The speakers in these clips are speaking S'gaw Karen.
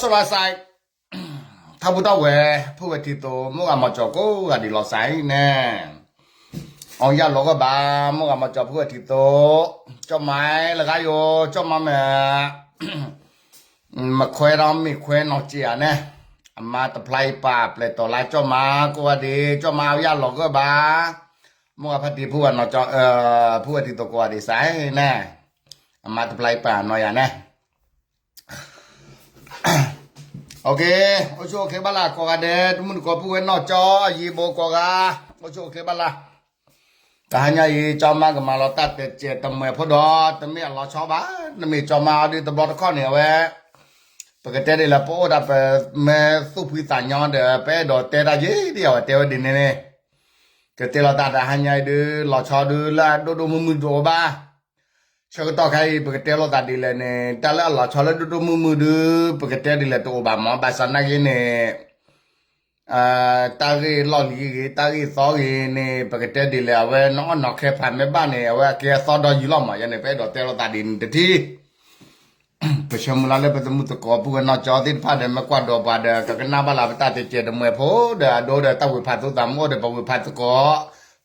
စီၤဘၣ်စဲး ထါပူၤထီၣ်ဝဲ ဖုဝဲထံသိး မိၢ်ဂၤမၤကၠီၤကိးဂၤဒဲးလီၤစဲးန့ၣ်, အီယၢ်လီၤဂီၢ်ဘၣ် မိၢ်ဂၤမၤကၠီၤဖုဝဲထံသိး, ကၠီၣ်မါလၢဂၤယိၤ ကၠီၣ်မါမဲာ် မခွဲဒီးမ့ၢ်ခွဲနီၢ်က့ၤဧါန့ၣ်, အမါတဖျါအံၤပာ်ပျဲးတီၤလၢကၠီၣ်မါကိးဂၤဒဲး, ကၠီၣ်မါအီယၢ်လီၤဂီၢ်ဘၣ်, မိၢ်ဂၤဖါတံၢ်ဖုဝဲနီၤကၠီၤ ဖုဝဲထံသိးကိးဂၤဒဲးစဲးန့ၣ်, အမါတဖျါအံၤပာ်နီၢ်ယၤန့ၣ် အိၣ်ဆူၣ်အိၣ်ချ့ဘၣ်လၢကိးဂၤဒဲး တမုၢ်တကိးပုၢ်ဝဲၢ်နီၢ်ကၠီ ယံာ်ဘိကိးဂၤ, အိၣ်ဆူၣ်အိၣ်ချ့ဘၣ်လၢ တဟါညါအံၤ ကၠီမါကမၤလီၤတၢ်တဲးစဲးတမှဲၤဖိဒီး တမ့ၢ်အလီၤဆီဘၣ်, တမ့ၢ်ကၠီမါအီၤဒုတဘျီတခီၣ်န့ၣ် အဝဲ ပကတဲဒ်လဲၣ် ပအိၣ်ဒၣ်ပမ့ၢ်သူၣ်ဖှံသးညီဒီး ပအဲၣ်ဒိးတဲတၢ်ယံာ်ဒ်အဝဲ တဲဝဲဒ်န့ၣ်န့ၣ်, ကတဲလီၤတၢ်တဟါညါအံၤဒု လီၤဆီဒုလၢအဒိၣ်ဒိၣ်မုၢ်မုၢ်တအိၣ်ဘၣ် ဆၢကတီၢ်ခဲအံၤ ပကတဲလိာ်သးဒ်လဲၣ်န့ၣ် တၢ်လၢအလီၤဆီလၢဒိၣ်ဒိၣ်မုၢ်မုၢ်ဒု ပကတဲဒ်လဲၣ်တအိၣ်ဘၣ်မး, ဘၣ်ဆၣ်နာ်က့န့ၣ် တၢ်ဂ့ၢ်လီၢ်လံၤဂ့ၤ တၢ်ဂ့ၢ်သီဂ့ၤန့ၣ် ပကတဲဒ်လဲၣ် အဝဲနီၢ်အီၣ်နီၢ်ခဲဖးမ့ၢ်ဘၣ်န့ၣ် အဝဲအကဲအသီဒီးယံာ်လီၤမး, ယန့ၣ် ပအဲၣ်ဒိးတဲလိာ်သးဒ်န့ၣ်တထံၣ် ပဆၢမုၢ်လၢ်လၢပတမုၢ်သကိးပုၢ်ဝဲၢ်နီၢ်ကၠီသ့ၣ်တဖၣ်ဒီး မ့ၢ်ကွၢ်ဒီးပှၤဒီး ကကနၣ်ဘၣ်လၢပတၢ်တဲးစဲးတမှဲၤဖိဒီး အဒိဒီးတၢ်ဝ့ၤဖးသိသးမ့ၢ်အိၣ်ဒီး ပဝ့ၤဖးသကိး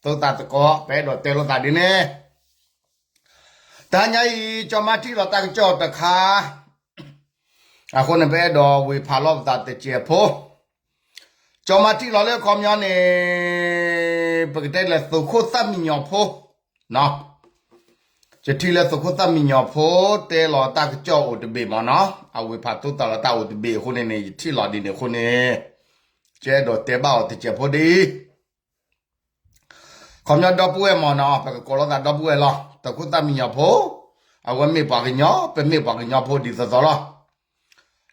သိသးသကိး ပအဲၣ်ဒိးတဲလိာ်သးဒ်န့ၣ် တဟါညါအံၤ ကၠီမါထံၣ်လီၤတၢ်ကစီၣ်တခါ, အဃိန့ၣ် ပအဲၣ်ဒိးဝ့ၤဖးလိာ်ပသးတဲးစဲးဖိ, ကၠီမါထံၣ်လီၤလၢခီပညီန့ၣ် ပကတဲလဲၣ် သုးခိၣ်သၣ်မံညီၤဖိ ယထံၣ်လၢသုးခိၣ်သၣ်မံညီၤဖိ တဲလီၤတၢ်ကစီၣ်အိၣ်တဘ့ၣ်မးနီၤ, အဝ့ၤဖးသိသးလီၤတၢ်အိၣ်တဘ့ၣ်အဃိန့ၣ်န့ၣ် ယထံၣ်လီၤဒ်န့ၣ်အဃိန့ၣ် ကအဲၣ်ဒိးတဲဘၣ်အီၤတဲးစဲးဖိဒ်အံၤ ခီပညီဒီပုၢ်ဝဲၢ်မးနီၤ ပကကိးလိာ်သးဒီပုၢ်ဝဲၢ်လီၤ. သုးခိၣ်သၣ်မံညီၤဖိ အဝဲမ့ၢ်ပှၤကညီ ပမ့ၢ်ပှၤကညီဖိဒ်သိးသိးလီၤ.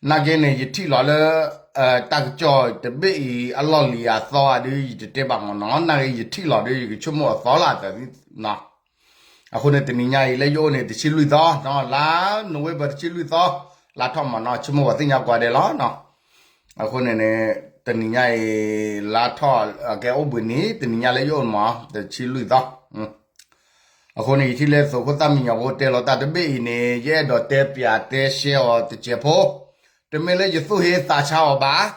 နာ်က့န့ၣ် ယထံၣ်လီၤလၢ တၢ်ကစီၣ်တဘ့ၣ်အံၤ အလီၢ်လံၤအသီဧါဒု ယတတဲဘၣ်မးနီၤ, နာ်က့ယထံၣ်လီၤဒု ယကဆိကမိၣ်အသီလၢအသး အဃိန့ၣ် တနံၤညါအံၤ လၢယအိၣ်န့ၣ် တဆံလွံၢ်သီ, လါနိၣ်ဝ့ဘၢၣ်တဆံလွံၢ်သီ, လါထီၣ်မးနီၤ ဆိကမိၣ်ပှၤသ့ၣ်ညါကိးဂၤဒဲးလီၤ. အဃိန့ၣ်န့ၣ် တနံၤညါအံၤ လါထီၣ် ကဲအိၣ်ဘှံးနံၤ တနံၤညါလၢယအိၣ်မး တဆံလွံၢ်သီ အဃိန့ၣ် ယထံၣ်လၢသုးခိၣ်သၣ်မံညီၤဖိတဲလီၤတၢ်တဘ့ၣ်အံၤန့ၣ် ယအဲၣ်ဒိးတဲပၠးတဲရှဲအီၤတဲးစဲးဖိ, တမ့ၢ်လၢယသူၣ်ဟ့သးဆါအီၤဘၣ်.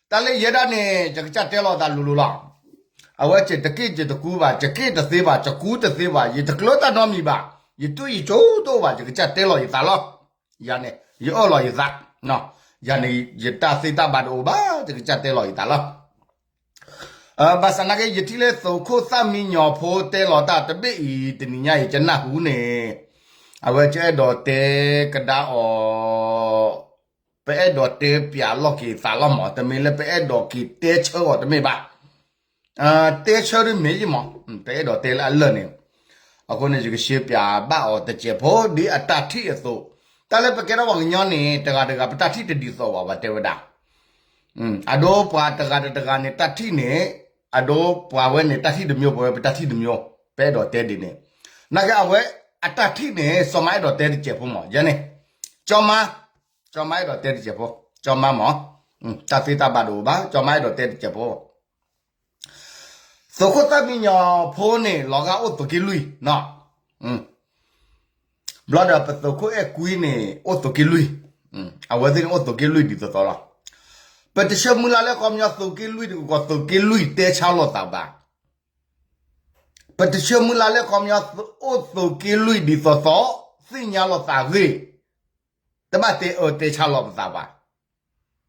တၢ်လၢယဲဒၣ်န့ၣ် ယကစၢ်တဲလီၤသးလိၤလိၤလီၤ. အဝဲယတက့ၢ်ယတကူဘၣ်, ယက့ၢ်တသ့ဘၣ်, ယကူတသ့ဘၣ်, ယတကျၢၤတၢ်နီတမံၤဘၣ်, ယတူၢ်ယကၠိတအိၣ်ဘၣ်, ယကစၢ်တဲလီၤယသးလီၤ. ယၤန့ၣ် ယအၢၣ်လီၤယသး, ယၤန့ၣ် ယတၢ်သ့တၢ်ဘၣ်တအိၣ်ဘၣ်, ယကစၢ်တဲလီၤယသးလီၤ. ဘၣ်ဆၣ်နာ်က့ ယထံၣ်လၢသုးခိၣ်သၣ်မံညီၤဖိတဲလီၤတၢ်တဘ့ၣ်အံၤ တနံၤညါအံၤ ယနၢ်ဟူန့ၣ် အဝဲယအဲၣ်ဒိးတဲကဒါအီၤ, ပအဲၣ်ဒိးတဲပၠးလိာ်က့ၤသးလီၤမး, တမ့ၢ်လၢပအဲၣ်ဒိးက့ၤတဲဆၢအီၤတမ့ၢ်ဘၣ်. တဲဆၢဒုမ့ၢ်ယံမး, ပအဲၣ်ဒိးတဲလၢအလၢာ်န့ၣ်, အဃိန့ၣ် ယကရှဲပၠးဘၣ်အီၤတစဲးဖိ ဒ်အတၢ်ထံၣ်အသိး, တၢ်လၢပကဲထီၣ်ပှၤကညီန့ၣ် တဂၤတဂၤ ပတၢ်ထံၣ်တဒ်သိးဘၣ် ပှၤတဲဝဲဒၣ် အဒိပှၤတဂၤတဂၤန့ၣ် တၢ်ထံၣ်န့ၣ်, အဒိပှၤဝဲန့ၣ် တၢ်ထံၣ်တမျိုး ပဝဲပတၢ်ထံၣ်တမျိုး, ပအဲၣ်ဒိးတဲဒ်န့ၣ်, နာ်က့အဝဲအတၢ်ထံၣ်န့ၣ် စီၤမါအဲၣ်ဒိးတဲတစဲးဖိမး, ယဲန့ၣ်, ကၠီမါ, ကၠီမါအဲၣ်ဒိးတဲတစဲးဖိ, ကၠီမါမး, တၢ်သ့တၢ်ဘၣ်တအိၣ်ဘၣ်, ကၠီမါအဲၣ်ဒိးတဲတစဲးဖိ သုးခိၣ်သၣ်မံညီၤဖိန့ၣ် လီၤဂာ်အိၣ်သုးက့လွံၢ်နီၤ, ဘျီဒီးပသုးခိၣ်အဲၣ်ကွံန့ၣ် အိၣ်သုးက့လွံၢ်, အဝဲသ့ၣ်န့ၣ်အိၣ်သုးက့လွံၢ်ဒ်သိးသိးလီၤ. ပတဆၢမုၢ်လၢ်လၢခီပညီသုးက့လွံၢ်တကီး သုးက့လွံၢ်တဲဆါလိာ်သးဘၣ်. ပတဆၢမုၢ်လၢ်လၢခီပညီအိၣ်သုးက့လွံၢ်ဒ်သိးသိး, သ့ၣ်ညါလိာ်သးဂ့ၢ်, တဘၣ်တဲအၢတဲဆါလိာ်ပသးဘၣ်,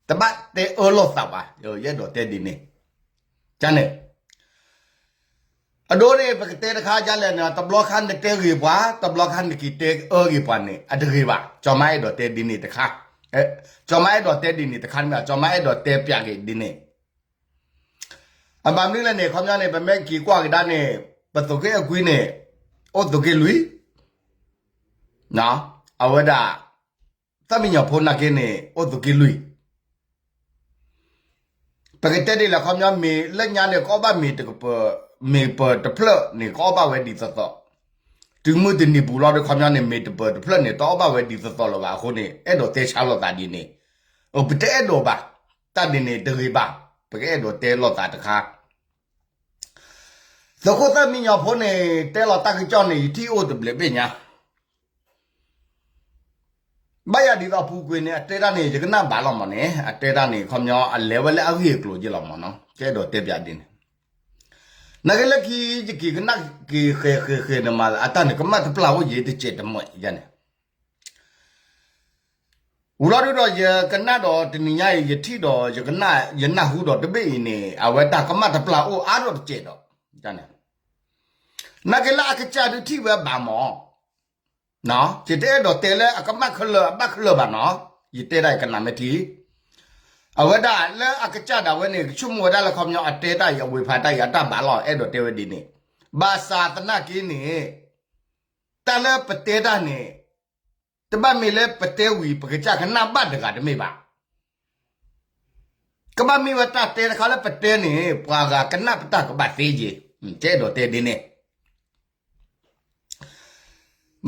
တဘၣ်တဲအၢလိာ်သးဘၣ်, ယအဲၣ်ဒိးတဲဒ်န့ၣ်, န့ၣ် အဒိန့ၣ် ပကတဲတခါဒ်လဲၣ်န့ၣ် တဘျီခါနတဲဂ့ၤပှၤ, တဘျီခါနက့ၤတဲအၢဂ့ၤပှၤန့ၣ် အတဂ့ၤဘၣ်, ကၠီမါအဲၣ်ဒိးတဲဒ်န့ၣ်တခါ, ကၠီမါအဲၣ်ဒိးတဲဒ်န့ၣ်တခါန့ၣ် ကၠီမါအဲၣ်ဒိးတဲပၠးက့ၤဒ်န့ၣ် အဘၣ်မနုၤလဲၣ်န့ၣ် ခီပညီန့ၣ် ပမ့ၢ်က့ၤကွၢ်ကဒါန့ၣ် ပသုးက့အဲၣ်ကွံန့ၣ် အိၣ်သုးက့လွံၢ်, အဝဲဒၣ် သၣ်မံညီၤဖိနာ်က့န့ၣ် အိၣ်သုးက့လွံၢ် ပကတဲဒ်လဲၣ် ခီပညီမ့ၢ်လၢညါန့ၣ် ကအီၣ်ဘၣ်မ့ၤတကပၤ, မ့ၤပၤတဖျၢၣ်န့ၣ် ကအီၣ်ဘၣ်ဝဲဒ်သိးသိး, တုၤမုၢ်တနံၤပူၤလီၤဒီး ခီပညီန့ၣ် မ့ၤတပၤတဖျၢၣ်န့ၣ် တအီၣ်ဘၣ်ဝဲဒ်သိးသိးလၢၤဘၣ်အဃိန့ၣ် အဲၣ်ဒိးတဲဆါလိာ်သးဒ်န့ၣ်, ပတအဲၣ်ဒိးဘၣ်, တၢ်ဒ်န့ၣ်တဂ့ၤဘၣ်, ပကအဲၣ်ဒိးတဲလိာ်သးတခါ သုးခိၣ်သၣ်မံညီၤဖိန့ၣ် တဲလီၤတၢ်ကစီၣ်န့ၣ် ယထံၣ်အိၣ်တဘျဲးဘ့ၣ်ညါ, ဘၣ်ယၤဒ်သိးအပူၤကွံာ်န့ၣ် အတဲတၢ်န့ၣ် ယကနၣ်ဘၣ်လီၤမးန့ၣ် အတဲတၢ်န့ၣ် ခီပညီအလဲၤဝဲလၢအဂ့ၢ်အကျိၤက့လီၤမးနီၤ ကအဲၣ်ဒိးတဲပၠးဒ်န့ၣ် နာ်က့လၢခံ ယက့ၤကနၣ်က့ၤဃဲၤဃဲၤဃဲၤန့ၣ်မး အတၢ်န့ၣ် ကမၣ်တပျၢ်အိၣ်ယံၤတစဲးတမှဲးယါန့ၣ် ဝံၤလီၤဒုဒီး ယကနၣ်ဒီးတနံၤညါအံၤ ယထံၣ်ဒီး ယကနၣ် ယနၢ်ဟူဒီးတဘ့ၣ်အံၤန့ၣ် အဝဲတၢ်ကမၣ်တပျၢ်အိၣ်အါထီၣ်တစဲးဒီး နာ်က့လၢအကစၢ်ဒုးထံၣ်ဝဲဘၣ်မး ယတအဲၣ်ဒိးတဲလၢအကမၣ်ခဲလၢာ်အဘၣ်ခဲလၢာ်ဘၣ်နီၤ ယတဲဒၣ်အံၤကနၣ်မ့ၢ်ထံ အဝဲဒၣ်လၢအကစၢ်ဒၣ်ဝဲန့ၣ် ကဆိကမိၣ်ဝဲဒၣ်လၢခီပညီအတဲတၢ်အံၤ အဝ့ၢ်ဖးတၢ်အံၤ အတၢ်ဘၣ်လီၤ အဲၣ်ဒိးတဲဝဲဒ်န့ၣ် ဘၣ်ဆၣ်သနာ်က့န့ၣ် တၢ်လၢပတဲတၢ်န့ၣ် တဘၣ်မ့ၢ်လၢပတဲဝံၤ ပကစၢ်ကနၣ်ဘၣ်တဂၤတမ့ၢ်ဘၣ် ကဘၣ်မ့ၢ်ဝဲတၢ်တဲတခါလၢပတဲန့ၣ် ပှၤဂၤကနၣ်ပတၢ်ကဘၣ်သ့ယ့ၤ ကအဲၣ်ဒိးတဲဒ်န့ၣ် မ့ၢ်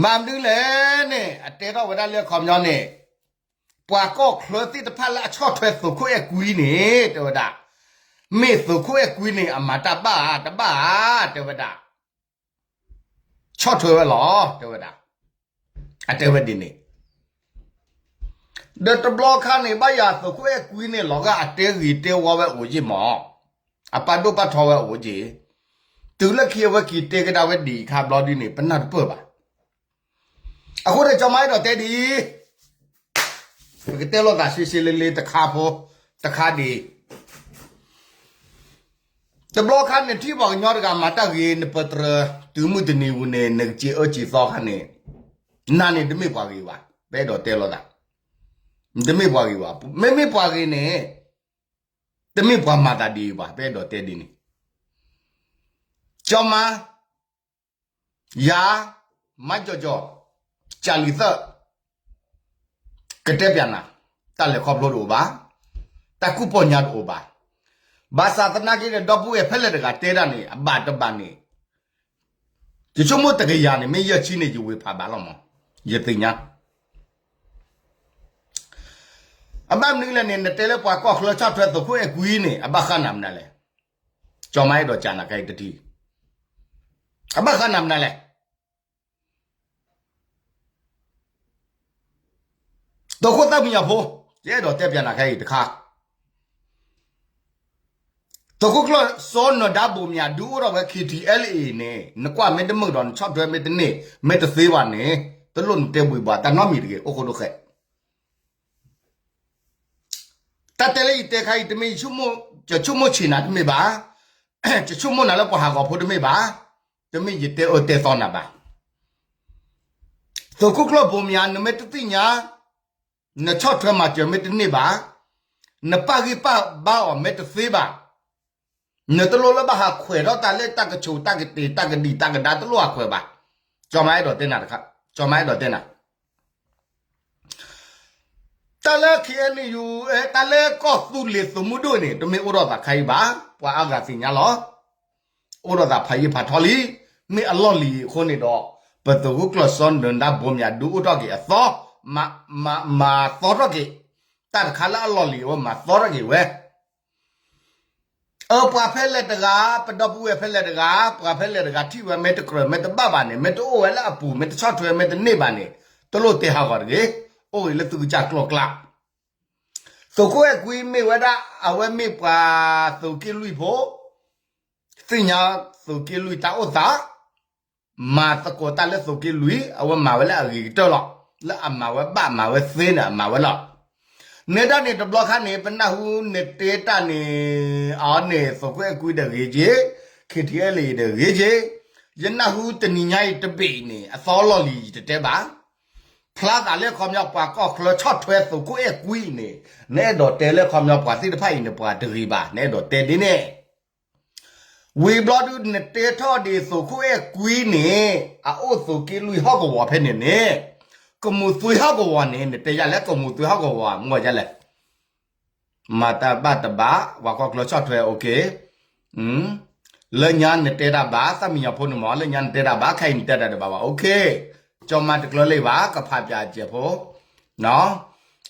မနုၤလဲၣ်န့ၣ် အတဲထီၣ်ဝဲဒၣ်လၢခီပညီန့ၣ် ပှၤကီၢ်ချၢသ့ၣ်တဖၣ်လၢအဆီၣ်ထွဲသုးခိၣ်အဲၣ်ကွံန့ၣ် တဲဝဲဒၣ် မ့ၢ်သုးခိၣ်အဲၣ်ကွံန့ၣ် အမၤတၢ်ဘၣ်ဧါ တဘၣ်ဧါ တဲဝဲဒၣ် ဆီၣ်ထွဲဝဲလီၤ တဲဝဲဒၣ် အတဲဝဲဒ်န့ၣ် ဒီးတဘျီခါန့ၣ် ဘၣ်ယၤသုးခိၣ်အဲၣ်ကွံန့ၣ် လီၤဂာ်အတဲဂ့ၤတဲဝီဝဲအိၣ်က့မး အပာ်ဒိၣ်ပာ်ထီဝဲအိၣ်က့ တုၤလၢခံအဝဲက့ၤတဲကဒါဝဲဒ်အံၤခါဘျီဒ်န့ၣ် ပနၢ်တပၢၢ်ဘၣ် အဃိန့ၣ် ကၠီမါအဲၣ်ဒိးတဲဒ်အံၤ ပကတဲလိာ်သးရှဲရှဲလ့လ့တခါဖိ တခါဒ်အံၤ တဘျီခါန့ၣ် ထံၣ်ပှၤကညီတဂၤမၤတၢ်ဂ့ၤ နပတြၢၤ တုၤမုၢ်တနံၤဝံၤန့ၣ် နကစ့အၢစ့သီခါန့ၣ် နၤန့ၣ်တမ့ၢ်ပှၤဂ့ၤဘၣ် ပအဲၣ်ဒိးတဲလိာ်သး တမ့ၢ်ပှၤဂ့ၤဘၣ် မ့မ့ၢ်ပှၤဂ့ၤန့ၣ် တမ့ၢ်ပှၤမၤသးဒ်အံၤဘၣ် ပအဲၣ်ဒိးတဲဒ်န့ၣ် ကၠီမါ ယၤ မါကၠီကၠီ ကၢ်လံၤသၢ ကတဲပၠးနၤ တၢ်လဲၤခီဖျိတအိၣ်ဘၣ် တၢ်ကူၣ်ပီညါတအိၣ်ဘၣ် ဘၣ်ဆၣ်သနာ်က့န့ၣ် ဒီပုၢ်ဝဲၢ်ဖဲလဲၣ်တဂၤတဲတၢ်န့ၣ် အဘၣ်တဘၣ်န့ၣ် ယဆိကမိၣ်တကယၤန့ၣ် မ့ၢ်ယဲၢ်ဆံန့ၣ် ယဝ့ၤဖးဘၣ်လီၤမး ယသ့ၣ်ညါ အဘၣ်မနုၤလဲၣ်န့ၣ် နတဲလၢပှၤကီၢ်ချၢဆီၣ်ထွဲသုးခိၣ်အဲၣ်ကွံန့ၣ် အဘၣ်ဃးနၤမနုၤလဲၣ် ကၠီမါအဲၣ်ဒိးကၢ်နၤခဲအံၤတထံၣ် အဘၣ်ဃးနၤမနုၤလဲၣ် သုးခိၣ်သၣ်မံညီၤဖိ ယအဲၣ်ဒိးတဲပၠးနၤခဲအံၤတခါ သုးခိၣ်ကျၢၢ်စီၤနၢၤဒါဘိၣ်မၠး ဒုးအိၣ်ထီၣ်ဝဲ ခ့ထံအဲလ်အ့န့ၣ် နကွၢ်မ့ၢ်တမုာ်ဒီး နဆီၣ်ထွဲမ့ၢ်တန့ၢ် မ့ၢ်တသ့ဘၣ်န့ၣ် တလိၣ်နတဲဘှံးဘှီးတၢ်နီတမံၤတဂ့ၤ အိၣ်ဃိဒိၣ်ဃဲ တၢ်တဲလၢယတဲခါအံၤ တမ့ၢ် ယဆိကမိၣ်ဆံးနၤတမ့ၢ်ဘၣ်, ယဆိကမိၣ်နၤလၢပှၤဟးဂီၤဖိတမ့ၢ်ဘၣ်, တမ့ၢ်ယတဲအၢတဲသီနၤဘၣ်. သုးခိၣ်ကျၢၢ်ဘိမၠး နမ့ၢ်တသ့ၣ်ညါ, နဆီၣ်ထွဲမၤစၢၤမ့ၢ်တန့ၢ်ဘၣ်, နပာ်ဂံၢ်ပာ်ဘါအီၤမ့ၢ်တသ့ဘၣ်, နတလိၣ်လၢဘၣ်ဟးခွဲးထီၣ်တၢ်လၢတၢ်ကဆိးတၢ်ကတ့ၤ တၢ်ကဒံးတၢ်ကဒါ တလိၣ်ဟးခွဲးဘၣ်. ကၠီမါအဲၣ်ဒိးတဲနၤတခါ, ကၠီမါအဲၣ်ဒိးတဲနၤ တၢ်လၢ ခ့ၣ်အဲၣ်ယူၣ် တၢ်လၢကီၢ်သူလ့ၤသုးမုၢ်ဒိၣ်န့ၣ် တမ့ၢ်အိၣ်ဒီးသးခါအံၤဘၣ်, ပှၤအါဂၤသ့ၣ်ညါလီၤ. အိၣ်ဒီးသးဖးယံာ်ဖးထီလံ, မ့ၢ်အလီၢ်လံၤအဃိန့ၣ်ဒီး ပသုးခိၣ်ကျၢၢ်စီၤနၢၤဒါဘိမၠး ဒုးအိၣ်ထီၣ်က့ၤအသီ, မၤသီထီၣ်က့ၤ, တၢ်တခါလၢအလီၢ်လံၤအဝဲမၤသီထီၣ်က့ၤဝဲ အၢ ပှၤဖဲလဲၣ်တဂၤ, ပဒီပုၢ်ဝဲၢ်ဖဲလဲၣ်တဂၤ, ပှၤဖဲလဲၣ်တဂၤထံၣ်ဝဲမ့ၢ်တကြၢးမ့ၢ်တဘၣ်ဘၣ်န့ၣ်, မ့ၢ်တအိၣ်ဝဲလၢအပူၤ မ့ၢ်တဆီၣ်ထွဲမ့ၢ်တန့ၢ်ဘၣ်န့ၣ်, တလိၣ်တဲဟးဂီၤတဂ့ၤ, အိၣ်ဂ့ၤလၢသုကစၢ်ကျီၢ်ကျါ. သုးခိၣ်အဲၣ်ကွံမ့ၢ်ဝဲဒၣ် အဝဲမ့ၢ်ပှၤသုးက့လွံၢ်ဖိ, သ့ၣ်ညါသုးက့လွံၢ်တၢ်အိၣ်သး, မၤသကိးတၢ်လၢသုးက့လွံၢ်, အဝဲမၤဝဲလၢအဂ့ၤကတၢၢ်လီၤ. လၢအမၤဝဲဘၣ်မၤဝဲသ့န့ၣ် အမၤဝဲလီၤ. နဲဒၣ်န့ၣ်တဘျီခါန့ၣ် ပနၢ်ဟူနတဲတၢ်န့ၣ်, အန့ၣ် သုးခိၣ်အဲၣ်ကွံဒီးဂ့ၤက့ၤ, ခ့ၣ်ထံၣ်အဲလ့ၤဒီးဂ့ၤက့ၤ, ယနၢ်ဟူတနံၤညါအံၤတဘ့ၣ်အံၤန့ၣ် အသီလီၢ်လံၤယတတဲဘၣ်. ဖျါသးလၢခီပညီပှၤကီၢ်ချၢဆီၣ်ထွဲသုးခိၣ်အဲၣ်ကွံအံၤန့ၣ်, နအဲၣ်ဒိးတဲလၢခီပညီပှၤသ့ၣ်တဖၣ်အံၤန့ၣ် ပှၤတဂ့ၤဘၣ်, နအဲၣ်ဒိးတဲဒ်န့ၣ် ဝံၤဘျီဒုး နတဲထီၣ်ဒ်သုးခိၣ်အဲၣ်ကွံန့ၣ် အအိၣ်သုးက့လွံၢ်ဟီၣ်ကဝီၤဖဲန့ၣ်န့ၣ်, ကမူးသွံဟီၣ်ကဝီၤန့ၣ် နတဲယၤလဲၣ် ကမူးသွံဟီၣ်ကဝီၤ မ့ၢ်ယၤလဲၣ်. မၤတၢ်ဘၣ်တဘၣ် ပှၤကီၢ်ချၢဆီၣ်ထွဲ okay. လၢညါနတဲတၢ်ဘၣ် သၣ်မံညီၤဖိန့ၣ်မး လၢညါနတဲတၢ်ဘၣ် ခဲအံၤနတဲတၢ်တဘၣ်ဘၣ် okay. ကၠီမါတကျၢၤလံဘၣ် ကဖးပၠးအစဲးဖိ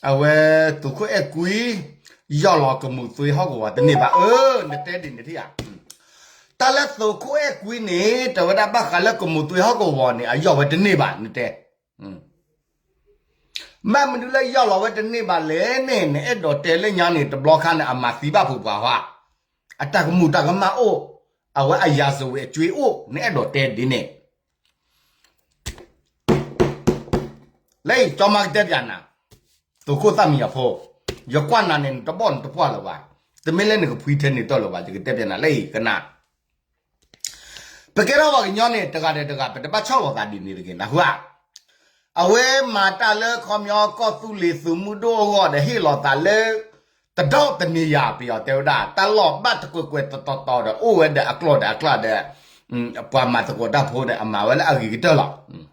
အဝဲသုးခိၣ်အဲၣ်ကွံ ယီၢ်လီၤကမူးသွံဟီၣ်ကဝီၤတန့ၢ်ဘၣ်. အၢ နတဲဒ်န့ၣ်ထံၣ်ဧါ. တၢ်လၢသုးခိၣ်အဲၣ်ကွံန့ၣ် တဲဝဲဒၣ်ဘၣ်ဃးလၢကမူးသွံဟီၣ်ကဝီၤန့ၣ် အယီၢ်ဝဲတန့ၢ်ဘၣ် နတဲ ဘၣ်မနုၤလၢယီၢ်လီၤဝဲတန့ၢ်ဘၣ်လဲၣ်န့ၣ် နအဲၣ်ဒိးတဲလၢညါန့ၣ် တဘျီခါန့ၣ် အမၤသံဘၣ်ဖုးပှၤဟါ, အတၢ်ကမူၤတၢ်ကမၣ်အိၣ်, အဝဲအရာဇဝင်အကြွေးအိၣ်, နအဲၣ်ဒိးတဲဒ်န့ၣ် လၢအံၤ ကၠီမါကတဲပၠးနၤ, သုးခိၣ်သၣ်မံယၤဖိ, ယကွၢ်နၤန့ၣ် နတဘီၣ်နတပှၢ်လၢၤဘၣ်, တမ့ၢ်လၢနကဖှံထဲန့ၣ်တၢ်လၢၤဘၣ်, ယကတဲပၠးနၤလၢအံၤကနၣ် ပကဲထီၣ်ပှၤကညီန့ၣ် တဂၤဒီးတဂၤ ပတဘၣ်ဆီၣ်လီၤသးဒ်န့ၣ်တဂ့ၤ နၢ်ဟူဧါ. အဝဲမၤတၢ်လၢခီပညီကီၢ်သူလ့ၤသုးမုၢ်ဒိၣ်အဂီၢ်ဒီး ဟ့ၣ်လီၤသးလၢ တဒီတနံၤယၤ ပယီၤတဲဝဲဒၣ် တၢ်လီၢ်ဘၣ်တကွဲးကွဲးတီတီတီဒီး အိၣ်ဝဲဒီးအကျိၤဒီးအကျဲဒီး ပှၤမၤသကိးတၢ်ဖိန့ၣ် အမၤဝဲလၢအဂ့ၤကတၢၢ်လီၤ.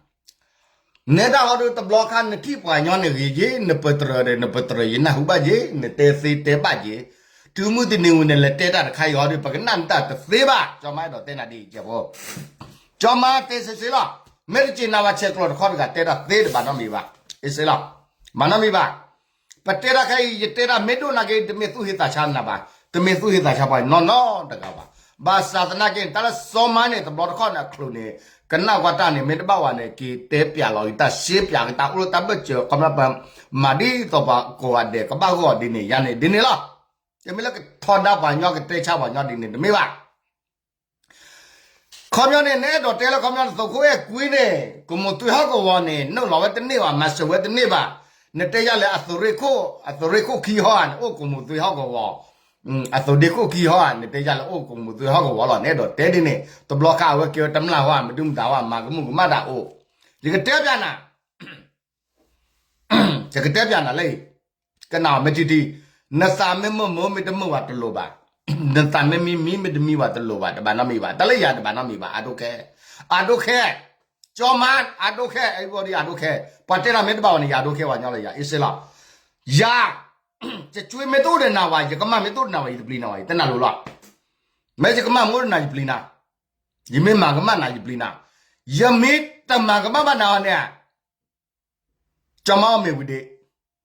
နဲဒၣ်ဟီဒုတဘျီခါ နထံၣ်ပှၤကညီန့ၣ်ဂ့ၤက့ၤ နပတြၢၤဒီး နပတြၢၤယနၢ်ဟူဘၣ်က့ၤ နတဲသ့တဲဘၣ်က့ၤ, တုၤမုၢ်တနံၤဝံၤန့ၣ် လဲၤတဲတၢ်တခါအံၤဟီဒု ပကနၣ်နတၢ်တသ့ဘၣ်, ကၠီမါအဲၣ်ဒိးတဲနၤဒ်အံၤကဲဖိ, ကၠီမါတဲစ့စ့လီၤ, မ့ၢ်တက့ၤနၤဘၣ်ဆဲးကျိးတခီတဂၤ တဲတၢ်သ့တဘၣ်နီတမံၤဘၣ်, အ့စ့လီၤ, ဘၣ်နီတမံၤဘၣ်. ပတဲတၢ်ခဲအံၤ ယတဲတၢ်မ့ၢ်ဒိၣ်နာ်က့ တမ့ၢ်သူၣ်ဟ့သးဆါနၤဘၣ်, တမ့ၢ်သူၣ်ဟ့သးဆါပှၤနီၢ်နီၢ်တဂၤဘၣ်. ဘၣ်ဆၣ်သနာ်က့ တၢ်လၢစီၤမါန့ၣ် တဘျီတခီၣ်န့ၣ်အချုးန့ၣ် ကနၣ်ကွၢ်တၢ်န့ၣ် မ့ၢ်တဘၣ်ဝဲန့ၣ် က့ၤတဲပၠးလီၤက့ၤတၢ် ရှဲပၠးက့ၤတၢ် အိၣ်လၢတၢ်ဘၢၣ်စၢၤ ခီဖျိပမၤဒ်သိးပှၤကိးဂၤဒဲး ကဘၣ်ဂီၢ်ဒ်န့ၣ် ယၤန့ၣ်ဒ်န့ၣ်လီၤ. တမ့ၢ်လၢကထီဒါပှၤကညီ ကတဲဆါပှၤကညီဒ်န့ၣ် တမ့ၢ်ဘၣ်. ခီပညီန့ၣ် နအဲၣ်ဒိးတဲလၢခီပညီန့ၣ် သုးခိၣ်အဲၣ်ကွံန့ၣ် ကမူၤသွ့ဟီၣ်ကဝီၤန့ၣ် နုာ်လီၤဝဲတန့ၢ်ဘၣ် မၤစၢၤဝဲတန့ၢ်ဘၣ်. နတဲယၤလဲၣ် အသုးရ့ၣ်ခိၣ် အသုးရ့ၣ်ခိၣ်ခံဟီဧါန့ၣ် အိၣ်ကမူၤသွ့ဟီၣ်ကဝီၤ, အသုးဒ့ခိၣ်ခံဟီဧါ နတဲယၤလဲၣ် အိၣ်ကမူၤသွ့ဟီၣ်ကဝီၤလီၤ. နအဲၣ်ဒိးတဲဒ်န့ၣ် တဘျီခါအဝဲကဲဝဲတမျၢ်ဟီဧါ မဒုမတၤဟီဧါ မၤကမူၣ်ကမၣ်တၢ်အိၣ်, ယကတဲပၠးနၤ ယကတဲပၠးနၤလၢအံၤ, ကနၣ်အီၤမ့ၢ်ထံထံ, နသးမ့ၢ်မုာ်မုာ်မ့ၢ်တမုာ်ဘၣ်တလိၤဘၣ်, နသးမ့ၢ်မံမံမ့ၢ်တမံဘၣ်တလိၤဘၣ်, တဘၣ်နီတမံၤဘၣ်, တၢ်လၢယၤတဘၣ်နီတမံၤဘၣ်, အဒိခဲ, အဒိခဲ, ကၠီမါ အဒိခဲ, everybody အဒိခဲ, ပှၤတဲတၢ်မ့ၢ်တဘၣ်အီၤန့ၣ် ယၤဒိခဲပှၤကညီလၢယၤ အ့စ့လီၤ. ယၤ, ယကွ့မ့ၢ်တအိၣ်ဒီးနၤဝဲ, ယကမၣ်မ့ၢ်တအိၣ်ဒီးနၤဝဲ ယတပျံၤနၤဝဲ, ယတနၢ်လိၤလီၤ. မ့ၢ်ယကမၣ်မ့ၢ်အိၣ်ဒီးနၤ ယပျံၤနၤ, ယမ့ၢ်မၤကမၣ်နၤ ယပျံၤနၤ, ယမ့ၢ်တမၤကမၣ်ဘၣ်နၤအီၤန့ၣ် ကၠီမါအီၣ်မ့ၢ်ဝံၤဒ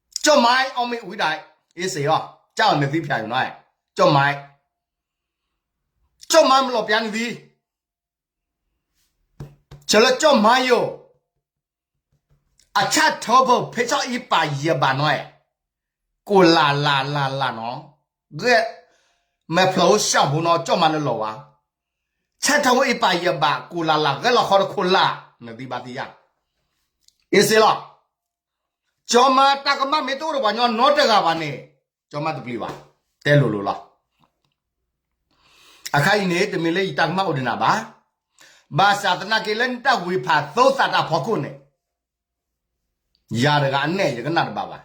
့, ကၠီမါအီၣ်မ့ၢ်ဝံၤဒၣ်, အ့စ့အီၤ, ကၠီအီၤနသံဖျါယိၤနီၤ, ကၠီမါ, ကၠီမါမလီၤပျါနသံ, ဆၢလၢကၠီမါယိၤ, အဆၣ်ထၢဖိဖဲဆီၣ်အံပာ်ယဲၢ်ဘးနီၤ, ကိးလၢ်လၢ်လၢ်လၢ်နီၤ, ဂဲ, မဲာ်ဖျၢၣ်အိၣ်စၢ်ဖိနီၤ ကၠီမါလၢလီၤဝါ ဆၣ်ထၢဖိအံပာ်ယဲၢ်ဘး ကိးလၢ်လၢ် ဂဲၤလီၤခီတခိၣ်လၢ်, နသံဘၣ်သံယါ, အ့စ့လီၤ. ကၠီမါတၢ်ကမၣ်မ့ၢ်တအိၣ်ဒီးပှၤကညီနီတဂၤဘၣ်န့ၣ်, ကၠီမါတပျံၤဘၣ်, တဲလိၤလိၤလီၤ. အခါအံၤန့ၣ် တမ့ၢ်လၢယတၢ်ကမၣ်အိၣ်ဒီးနၤဘၣ်, ဘၣ်ဆၣ်သနာ်က့လၢနတၢ်ဝံၤဖးသိသးတၢ်ဖီခိၣ်န့ၣ် ယၤတဂၤအနဲၣ်ယကနၣ်တဘၣ်ဘၣ်.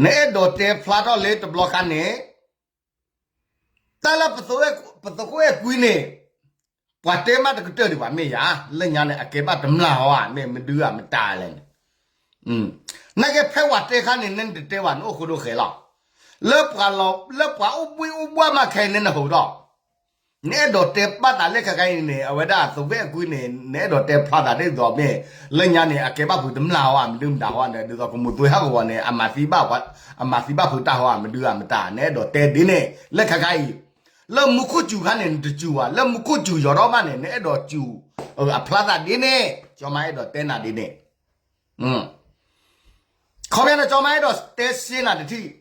နအဲၣ်ဒိးတဲဖျါထီၣ်လၢတဘျီခါန့ၣ်, တၢ်လၢပသုးခိၣ်အဲၣ်ကွံန့ၣ်, ပှၤတဲမးတကတၢၢ်ဒံးဘၣ်မ့ၢ်ယၤ, လၢညါန့ၣ် အကဲဘၣ်တမျၢ်ဟီဧါ မ့ၢ်မဒုဧါမတၤလဲၣ်န့ၣ်, နာ်က့ဖဲပှၤတဲခါန့ၣ် နတတဲဘၣ် နအိၣ်ဃိဒိၣ်ဃဲၤလီၤ. လၢပှၤလီၤ, လၢပှၤအိၣ်ဘှံးအိၣ်ဘှီမးခဲအံၤန့ၣ် နဟူးဒီး နအဲၣ်ဒိးတဲဘၣ်သးလၢခဲခါအံၤန့ၣ် အဝဲဒၣ်သုးခိၣ်အဲၣ်ကွံန့ၣ် နအဲၣ်ဒိးတဲဖျါသးဒ်သိးမ့ၢ် လၢညါန့ၣ် အကဲဘၣ်ဖုးတမျၢ်ဟီဧါ မဒုမတၤဟီဧါန့ၣ် ဒ်သိးကမူၤသွ့ဟီၣ်ကဝီၤန့ၣ် အမၤသံဘၣ်, အမၤသံဘၣ်ဖုးတၢ်ဟီဧါ မဒုဧါမတၤ နအဲၣ်ဒိးတဲဒ်န့ၣ် လၢခဲခါအံၤ, လၢမူခိၣ်စူၤခါန့ၣ် နတစူၤဘၣ်, လၢမူခိၣ်စူၤယီၤထီၣ်ဘၣ်န့ၣ် နအဲၣ်ဒိးစူၤ, အဖျါသးဒ်န့ၣ် ကၠီမါအဲၣ်ဒိးတဲနၤဒ်န့ၣ် ခီပညီန့ၣ် ကၠီမါအဲၣ်ဒိးတဲစ့နၤတထံၣ်,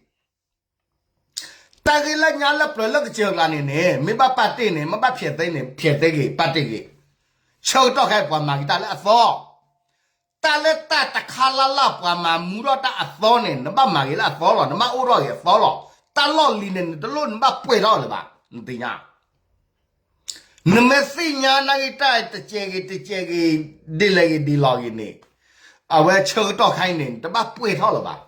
တၢ်ဂ့ၢ်လၢညါလၢပျၢၤလၢကစၢၢ်ကျါန့ၣ်န့ၣ် မ့ၢ်ဘၣ်ပာ်တ့ၢ်န့ၣ် မ့ၢ်ဘၣ်ဖျဲးသ့န့ၣ် ဖျဲးသ့ဂ့ၤ ပာ်တ့ၢ်ဂ့ၤ, ဆၢကတီၢ်ခဲအံၤပှၤမၤက့ၤတၢ်လၢအသီ, တၢ်လၢတၢ်တခါလၢ်လၢ်ပှၤမၤမူထီၣ်တၢ်အသီန့ၣ် နဘၣ်မၤဂ့ၤလၢအသီလီၤ, နဘၣ်အိၣ်ထီၣ်ဂ့ၤအသီလီၤ, တၢ်လီၢ်လံၤန့ၣ် နတလိၣ်နဘၣ်ပှဲၤထီၣ်လၢၤဘၣ်, နသ့ၣ်ညါ နမ့ၢ်သ့ၣ်ညါနာ်ဂ့ၤတၢ်တစဲးဂ့ၤတစဲးဂ့ၤ, ဒ်လဲၣ်ဂ့ၤဒ်လဲၣ်ဂ့ၤန့ၣ်, အဝဲဆၢကတီၢ်ခါအံၤန့ၣ် နတဘၣ်ပှဲၤထီၣ်လၢၤဘၣ်,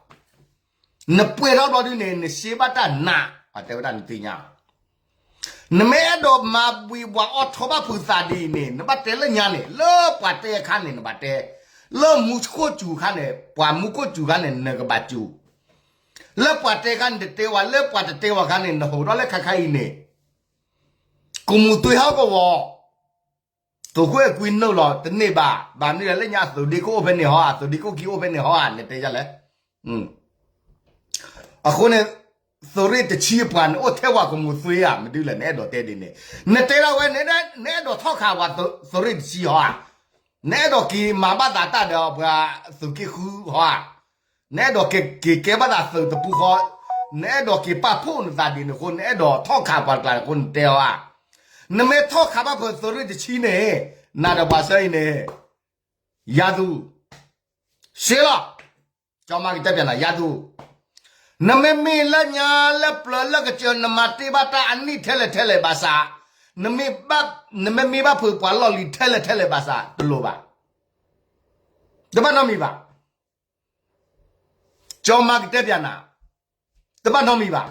နပှဲၤထီၣ်ဘျီဒုန့ၣ် နစ့ဘၣ်တၢ်နး, ပှၤတဲဝဲဒၣ်နသ့ၣ်ညါ နမ့ၢ်အဲၣ်ဒိးမၤဘှံးဘှီးအီၣ်ထိးဘၣ်ဖုးသးဒ်အံၤန့ၣ် နဘၣ်တဲလၢညါန့ၣ် လၢပှၤတဲအခါန့ၣ် နဘၣ်တဲ, လၢမူခိၣ်စူၤခါန့ၣ် ပှၤမူခိၣ်စူၤခါန့ၣ် နကဘၣ်စူၤ, လၢပှၤတဲခါန့ၣ်တတဲဝဲ, လၢပှၤတတဲဝဲခါန့ၣ် နဟူးဒီးလၢခဲခါအံၤန့ၣ် ကမူၤသွ့ဟီၣ်ကဝီၤ, သုးခိၣ်အဲၣ်ကွံနုာ်လီၤတန့ၢ်ဘၣ်, ဘၣ်မနုၤလဲၣ်လၢညါအသုးဒ့ခိၣ်အိၣ်ဖဲန့ၣ်ဟီဧါ, အသုးဒ့ခိၣ်ခံအိၣ်ဖဲန့ၣ်ဟီဧါ, နတဲယၤလဲၣ်. အဃိန့ၣ် သုးရ့ၣ်တဆံပှၤန့ၣ် အိၣ်ထဲဝဲကမူၤသွ့ဧါ, မဒုလဲၣ် နအဲၣ်ဒိးတဲဒ်န့ၣ်, နတဲဒၣ်ဝဲ နအဲၣ်ဒိးထီၣ်ခးဝဲသုးရ့ၣ်တဆံဟီဧါ, နအဲၣ်ဒိးက့ၤမၤဘၣ်သးတၢ်ဒီးပှၤသုးက့ဃုဟီဧါ, နအဲၣ်ဒိးက့ၤကဲဘၣ်သးသုးတပူၤဃီ, နအဲၣ်ဒိးက့ၤပာ်ဖှိၣ်နသးဒ်န့ၣ်အဃိ နအဲၣ်ဒိးထီၣ်ခးပှၤတကျါအဃိ နတဲအီၤဧါ. နမ့ၢ်ထီၣ်ခးဘၣ်ဖုးသုးရ့ၣ်တဆံန့ၣ်, နၤဒီးပှၤဆၢအံၤန့ၣ် ယၤသူ, စ့လီၤ, ကၠီမါကတဲပၠးနၤ ယၤသူ, နမ့မ့ၢ်လၢညါလၢပျၢၤလၢကစၢၢ် နမၤတ့ၢ်ဘၣ်တၢ်အနံၣ်ထဲလဲၣ်ထဲလဲၣ်ဘၣ်ဆၣ်, နမ့မ့ၢ်ဘၣ်ဖုးပှၤလီၢ်လံၤထဲလဲၣ်ထဲလဲၣ်ဘၣ်ဆၣ် တလိၣ်ဘၣ်, တဘၣ်နီတမံၤဘၣ်. ကၠီမါကတဲပၠးနၤ, တဘၣ်နီတမံၤဘၣ်.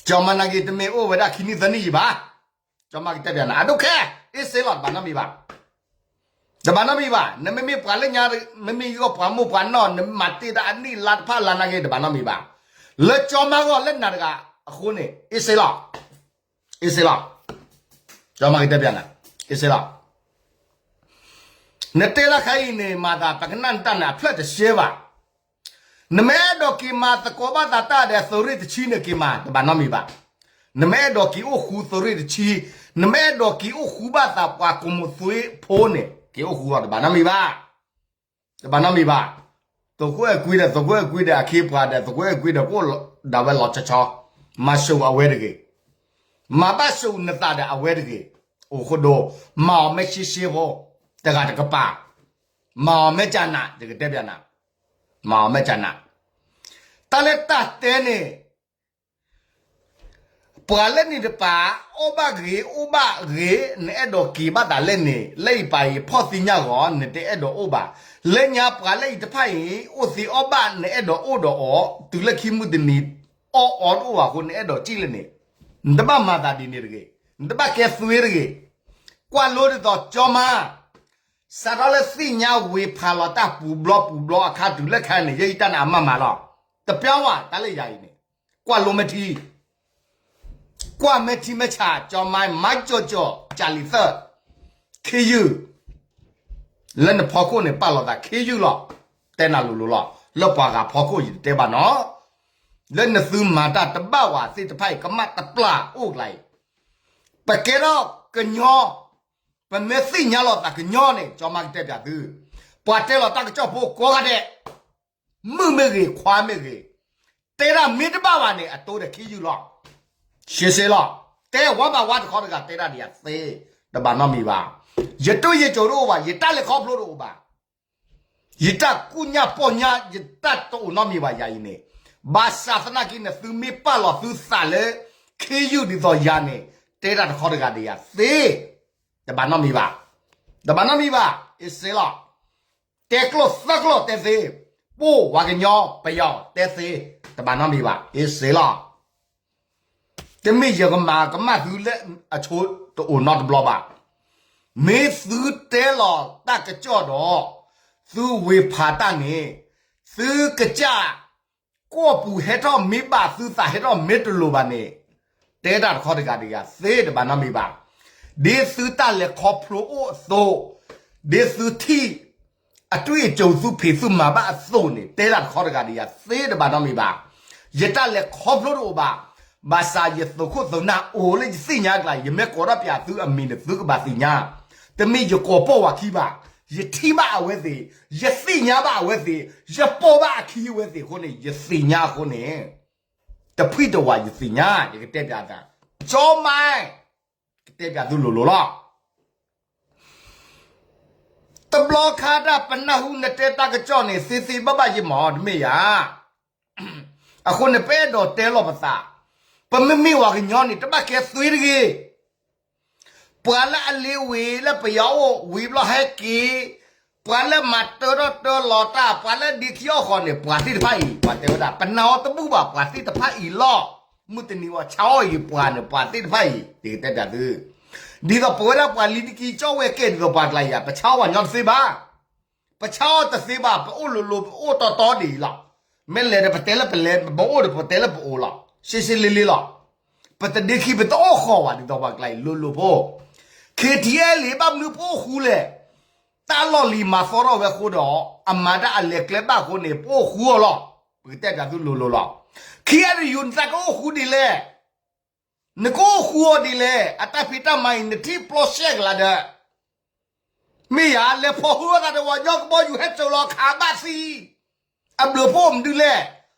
ကၠီမါနာ်က့ တမ့ၢ်အိၣ်ဝဲဒၣ်ခံနံၣ်သၢနံၣ်အံၤဘၣ်. ကၠီမါကတဲပၠးနၤ အဒိခဲ, အ့စ့လီၤ တဘၣ်နီတမံၤဘၣ်. တဘၣ်နီတမံၤဘၣ်. နမ့မ့ၢ်ပှၤလၢညါ, မ့မ့ၢ်ယိၤပှၤမိၢ်ပှၤနီၢ် နမၤတ့ၢ်တၢ်အနံၣ်လါတဖၣ်လါနာ်က့ တဘၣ်နီတမံၤဘၣ်. လၢကၠီမါဂီၢ်လၢနၤတဂၤအဃိန့ၣ် အ့စ့လီၤ, အ့စ့လီၤ. ကၠီမါကတဲပၠးနၤ, အ့စ့လီၤ. နတဲတၢ်ခဲအံၤန့ၣ် မၤသးပကနၣ်နတၢ်န့ၣ် အဖျၢၣ်တရှဲဘၣ်. နမ့ၢ်အဲၣ်ဒိးက့ၤမၤသကိးဘၣ်သးတၢ်ဒီးသုးရ့ၣ်တဆံန့ၣ်က့ၤမၤ တဘၣ်နီတမံၤဘၣ်. နမ့ၢ်အဲၣ်ဒိးက့ၤအိၣ်ဃူသုးရ့ၣ်တဆံ, နမ့ၢ်အဲၣ်ဒိးက့ၤအိၣ်ဃူဘၣ်သးပှၤကိးမုၢ်သွ့ဖိန့ၣ် က့ၤအိၣ်ဃူအီၤ တဘၣ်နီတမံၤဘၣ်. တဘၣ်နီတမံၤဘၣ်. သုးခိၣ်အဲၣ်ကွံဒီး သုးခိၣ်အဲၣ်ကွံဒီးအခ့အပှၤဒီး သုးခိၣ်အဲၣ်ကွံဒီး ကအိၣ်ဒၣ်ဝဲလီၤဆီဆီ, မၤစၢၤအဝဲတဂ့ၤ. မၤဘၣ်စၢၤနသးဒီးအဝဲတဂ့ၤ. အိၣ်ဃိဒိ, မၤအီၤမ့ၢ်ရှဲရှဲဖိ, တဂၤတကပၤ, မၤအီၤမ့ၢ်ကနး ယကတဲပၠးနၤ, မၤအီၤမ့ၢ်ကနး. တၢ်လၢတၢ်တဲန့ၣ် ပှၤလၢန့ၣ်တပၤ အီၣ်ဘၣ်ဂ့ၤ အိၣ်ဘၣ်ဂ့ၤ နအဲၣ်ဒိးက့ၤဘၣ်သးလဲၣ်န့ၣ် လၢအံၤပာ်အံၤဖီၣ်သ့ၣ်ညါဂီၢ် နတအဲၣ်ဒိးအိၣ်ဘၣ်. လၢညါပှၤလၢအံၤတဖၣ်အံၤ အိၣ်သ့အီၣ်ဘၣ် နအဲၣ်ဒိးအိၣ်ဒီးအီၤ တုၤလၢခံမုၢ်တနံၤ အီၣ်အီတအိၣ်ဘၣ်အဃိ နအဲၣ်ဒိးစံၣ်လၢန့ၣ် နတဘၣ်မၤသးဒ်န့ၣ်တဂ့ၤ, နတဘၣ်ကဲသွ့တဂ့ၤ. ကွၢ်လိဒ်သိးကၠီမါ စးထီၣ်လၢသ့ၣ်ညါဝ့ၤဖးလီၤတၢ်ပူၤဘျီပူၤဘျီအခါတုၤလၢခဲအံၤန့ၣ် ယဲယတၢ်န့ၣ်အမၤမၤလီၤ. တပျီဝဲတၢ်လၢယၤအံၤန့ၣ်, ကွၢ်လိမ့ၢ်ထံ, ကွၢ်မ့ၢ်ထံမ့ၢ်ဆး ကၠီမါ မၤကၠီၣ်ကၠီၣ် ကၢ်လံၤသၢၣ်, ခ့ယုၢ်, လၢနဖီခိၣ်န့ၣ် ပာ်လီၤသးခ့ယုၢ်လီၤ. တဲနၤလိၤလိၤလီၤ. လၢပှၤဂၤဖီခိၣ်ယတတဲဘၣ်နီၤ, လၢနသုမၤတၢ်တဘၣ်ဝဲသ့ၣ်တဖၣ်အံၤ ကမၣ်တပျၢ်အိၣ်ကျါအံၤ, ပကဲထီၣ်ကညီ, ပမ့ၢ်သ့ၣ်ညါလီၤသးကညီန့ၣ် ကၠီမါကတဲပၠးသု, ပှၤတဲလီၤတၢ်ကစီၣ်ဖိကိးဂၤဒဲး, မုၣ်မ့ၢ်ဂ့ၤ ခွါမ့ၢ်ဂ့ၤ, တဲဒၣ်မ့ၢ်တဘၣ်ဘၣ်န့ၣ် အတိဒီးခ့ယုၢ်လီၤ. ရှဲရှဲလီၤ. တဲဝါဘၣ်ဝါတခီတဂၤ တဲဒၣ်ဒ်ယၤသ့, တဘၣ်နီတမံၤဘၣ်. ယတိၢ်ယကျိၤတအိၣ်ဘၣ်, ယတၢ်လဲၤခီဖျိတအိၣ်ဘၣ်. ယတၢ်ကူၣ်ညၣ်ပီၢ်ညၣ် ယတၢ်တအိၣ်နီတမံၤဘၣ်ယၤအံၤန့ၣ်, ဘၣ်ဆၣ်သနာ်က့ နသုမ့ၢ်ပာ်လီၤသုသးလၢ ခ့ယုၢ်ဒ်သိးယၤန့ၣ် တဲဒၣ်တခီတဂၤဒ်ယၤသ့, တဘၣ်နီတမံၤဘၣ်. တဘၣ်နီတမံၤဘၣ်, အ့စ့လီၤ. တဲကျိာ်သၢကျိာ်တဲသ့, ပှိၢ်ဝါကညီပယီၤတဲသ့, တဘၣ်နီတမံၤဘၣ်, အ့စ့လီၤ. တမ့ၢ်ယကမၤကမၣ်သုလၢအဆိတအိၣ်နီတဘျီဘၣ်. မ့ၢ်သုတဲလီၤတၢ်ကစီၣ်ဒီး သုဝ့ၤဖးတၢ်န့ၣ်, သုကစၢ် ကီၢ်ပူၤဟဲထီၣ်မ့ၢ်ဘၣ် သုသးဟဲထီၣ်မ့ၢ်တလိၤဘၣ်န့ၣ်, တဲဒၣ်တခီတဂၤဒ်ယၤသ့ တဘၣ်နီတမံၤဘၣ်. ဒ်သုတၢ်လဲၤခီဖျိအိၣ်အသိး, ဒ်သုထံၣ် အတွေ့အကြုံ သုဖံးသုမၤဘၣ်အသိးန့ၣ် တဲဒၣ်တခီတဂၤဒ်ယၤသ့ တဘၣ်နီတမံၤဘၣ်. ယတၢ်လဲၤခီဖျိတအိၣ်ဘၣ်. ဘၣ်ဆၣ်ယသုးခိၣ်သုးနၢ်အိၣ်လၢယသ့ၣ်ညါအကျါ, ယမ့ၢ်ကိးထီၣ်ပၠးသုအမံၤန့ၣ် သုကဘၣ်သ့ၣ်ညါ. တမ့ၢ်ယကိးပိာ်ဝဲခံဘၣ်. ယထံၣ်ဘၣ်အဝဲသ့ၣ်, ယသ့ၣ်ညါဘၣ်အဝဲသ့ၣ်, ယပိာ်ဘၣ်အခံအဝဲသ့ၣ်အဃိန့ၣ် ယသ့ၣ်ညါအဃိန့ၣ်, တဖှံတဝးယသ့ၣ်ညါ ယကတဲပၠးအသး, ကၠီမါ ကတဲပၠးသုလိၤလိၤလီၤ. တဘျီခါဒၣ်ပနၢ်ဟူနတဲတၢ်ကစီၣ်န့ၣ် သ့သ့ဘၣ်ဘၣ်ယမီၢ် တမ့ၢ်ယၤ. အဃိန့ၣ် ပအဲၣ်ဒိးတဲလီၤပသး, ပမ့မ့ၢ်ဝဲကညီန့ၣ် တဘၣ်ကဲသွ့တဂ့ၤ. ပှၤလၢအလ့ဝ့ၤလၢပယီၤအိၣ် ဝံၤဘျီဟဲက့ၤ, ပှၤလၢမၤတၢထီၣ်တၢလီၤတၢ်, ပှၤလၢဒ့ခံအီၣ်ဃီန့ၣ် ပှၤသ့ၣ်တဖၣ်အံၤ ပှၤတဲဝဲဒၣ် ပနာ်အီၤတဘူၣ်ဘၣ် ပှၤသ့ၣ်တဖၣ်အံၤလီၤ. မုၢ်တနံၤဝဲဆါအီၣ်အံၤပှၤန့ၣ် ပှၤသ့ၣ်တဖၣ်အံၤ ယကတဲပၠးသု, ဒ်သိးပဝဲဒၣ်ပှၤလံၤတက့ၢ် ကၠီဝဲကဲဒ်သိးပှၤကျါယၤ ပဆါအီၣ်ပှၤညီတသ့ဘၣ်. ပဆါအီၣ်တသ့ဘၣ်, ပအိၣ်လိၤလိၤ ပအိၣ်တီတီဒ်အံၤလီၤ. မ့ၢ်လဲၤဒီးပတဲလၢပလဲၤ, ပအိၣ်ဒီးပတဲလၢပအိၣ်လီၤ. ရှဲရှဲလ့လ့လီၤ. ပတဒ့ခံ ပတအိၣ်ဃီၤဘၣ် ဒ်သိးပှၤကျါအံၤ လိၤလိၤဖိ. ခ့ထံအဲလ့ ဘၣ်မနုၤပအိၣ်ဃူလဲၣ်. တၢ်လီၢ်လံၤမၤသီထီၣ်ဝဲအဃိဒီး အမၤတၢ်အလဲၤကျဲဘၣ်အဃိန့ၣ် ပအိၣ်ဃူအီၤလီၤ. ပကတဲပၠးသုလိၤလိၤလီၤ. ခ့အရယူၤ နသးကအိၣ်ဃူဒ်လဲၣ်. နကအိၣ်ဃူအီၤဒ်လဲၣ်. အတၢ်ဖံးတၢ်မၤအံၤ နထံၣ်ပျီရှဲကလၤဒီး မ့ၢ်ယၤ လဲၤဖီၣ်ဟုအသးဒီးပှၤကညီကဘီယူၤ ဟဲစိာ်လီၤခးဘၣ်သံ, အဘျုးဖှိၣ်မနုၤလဲၣ်.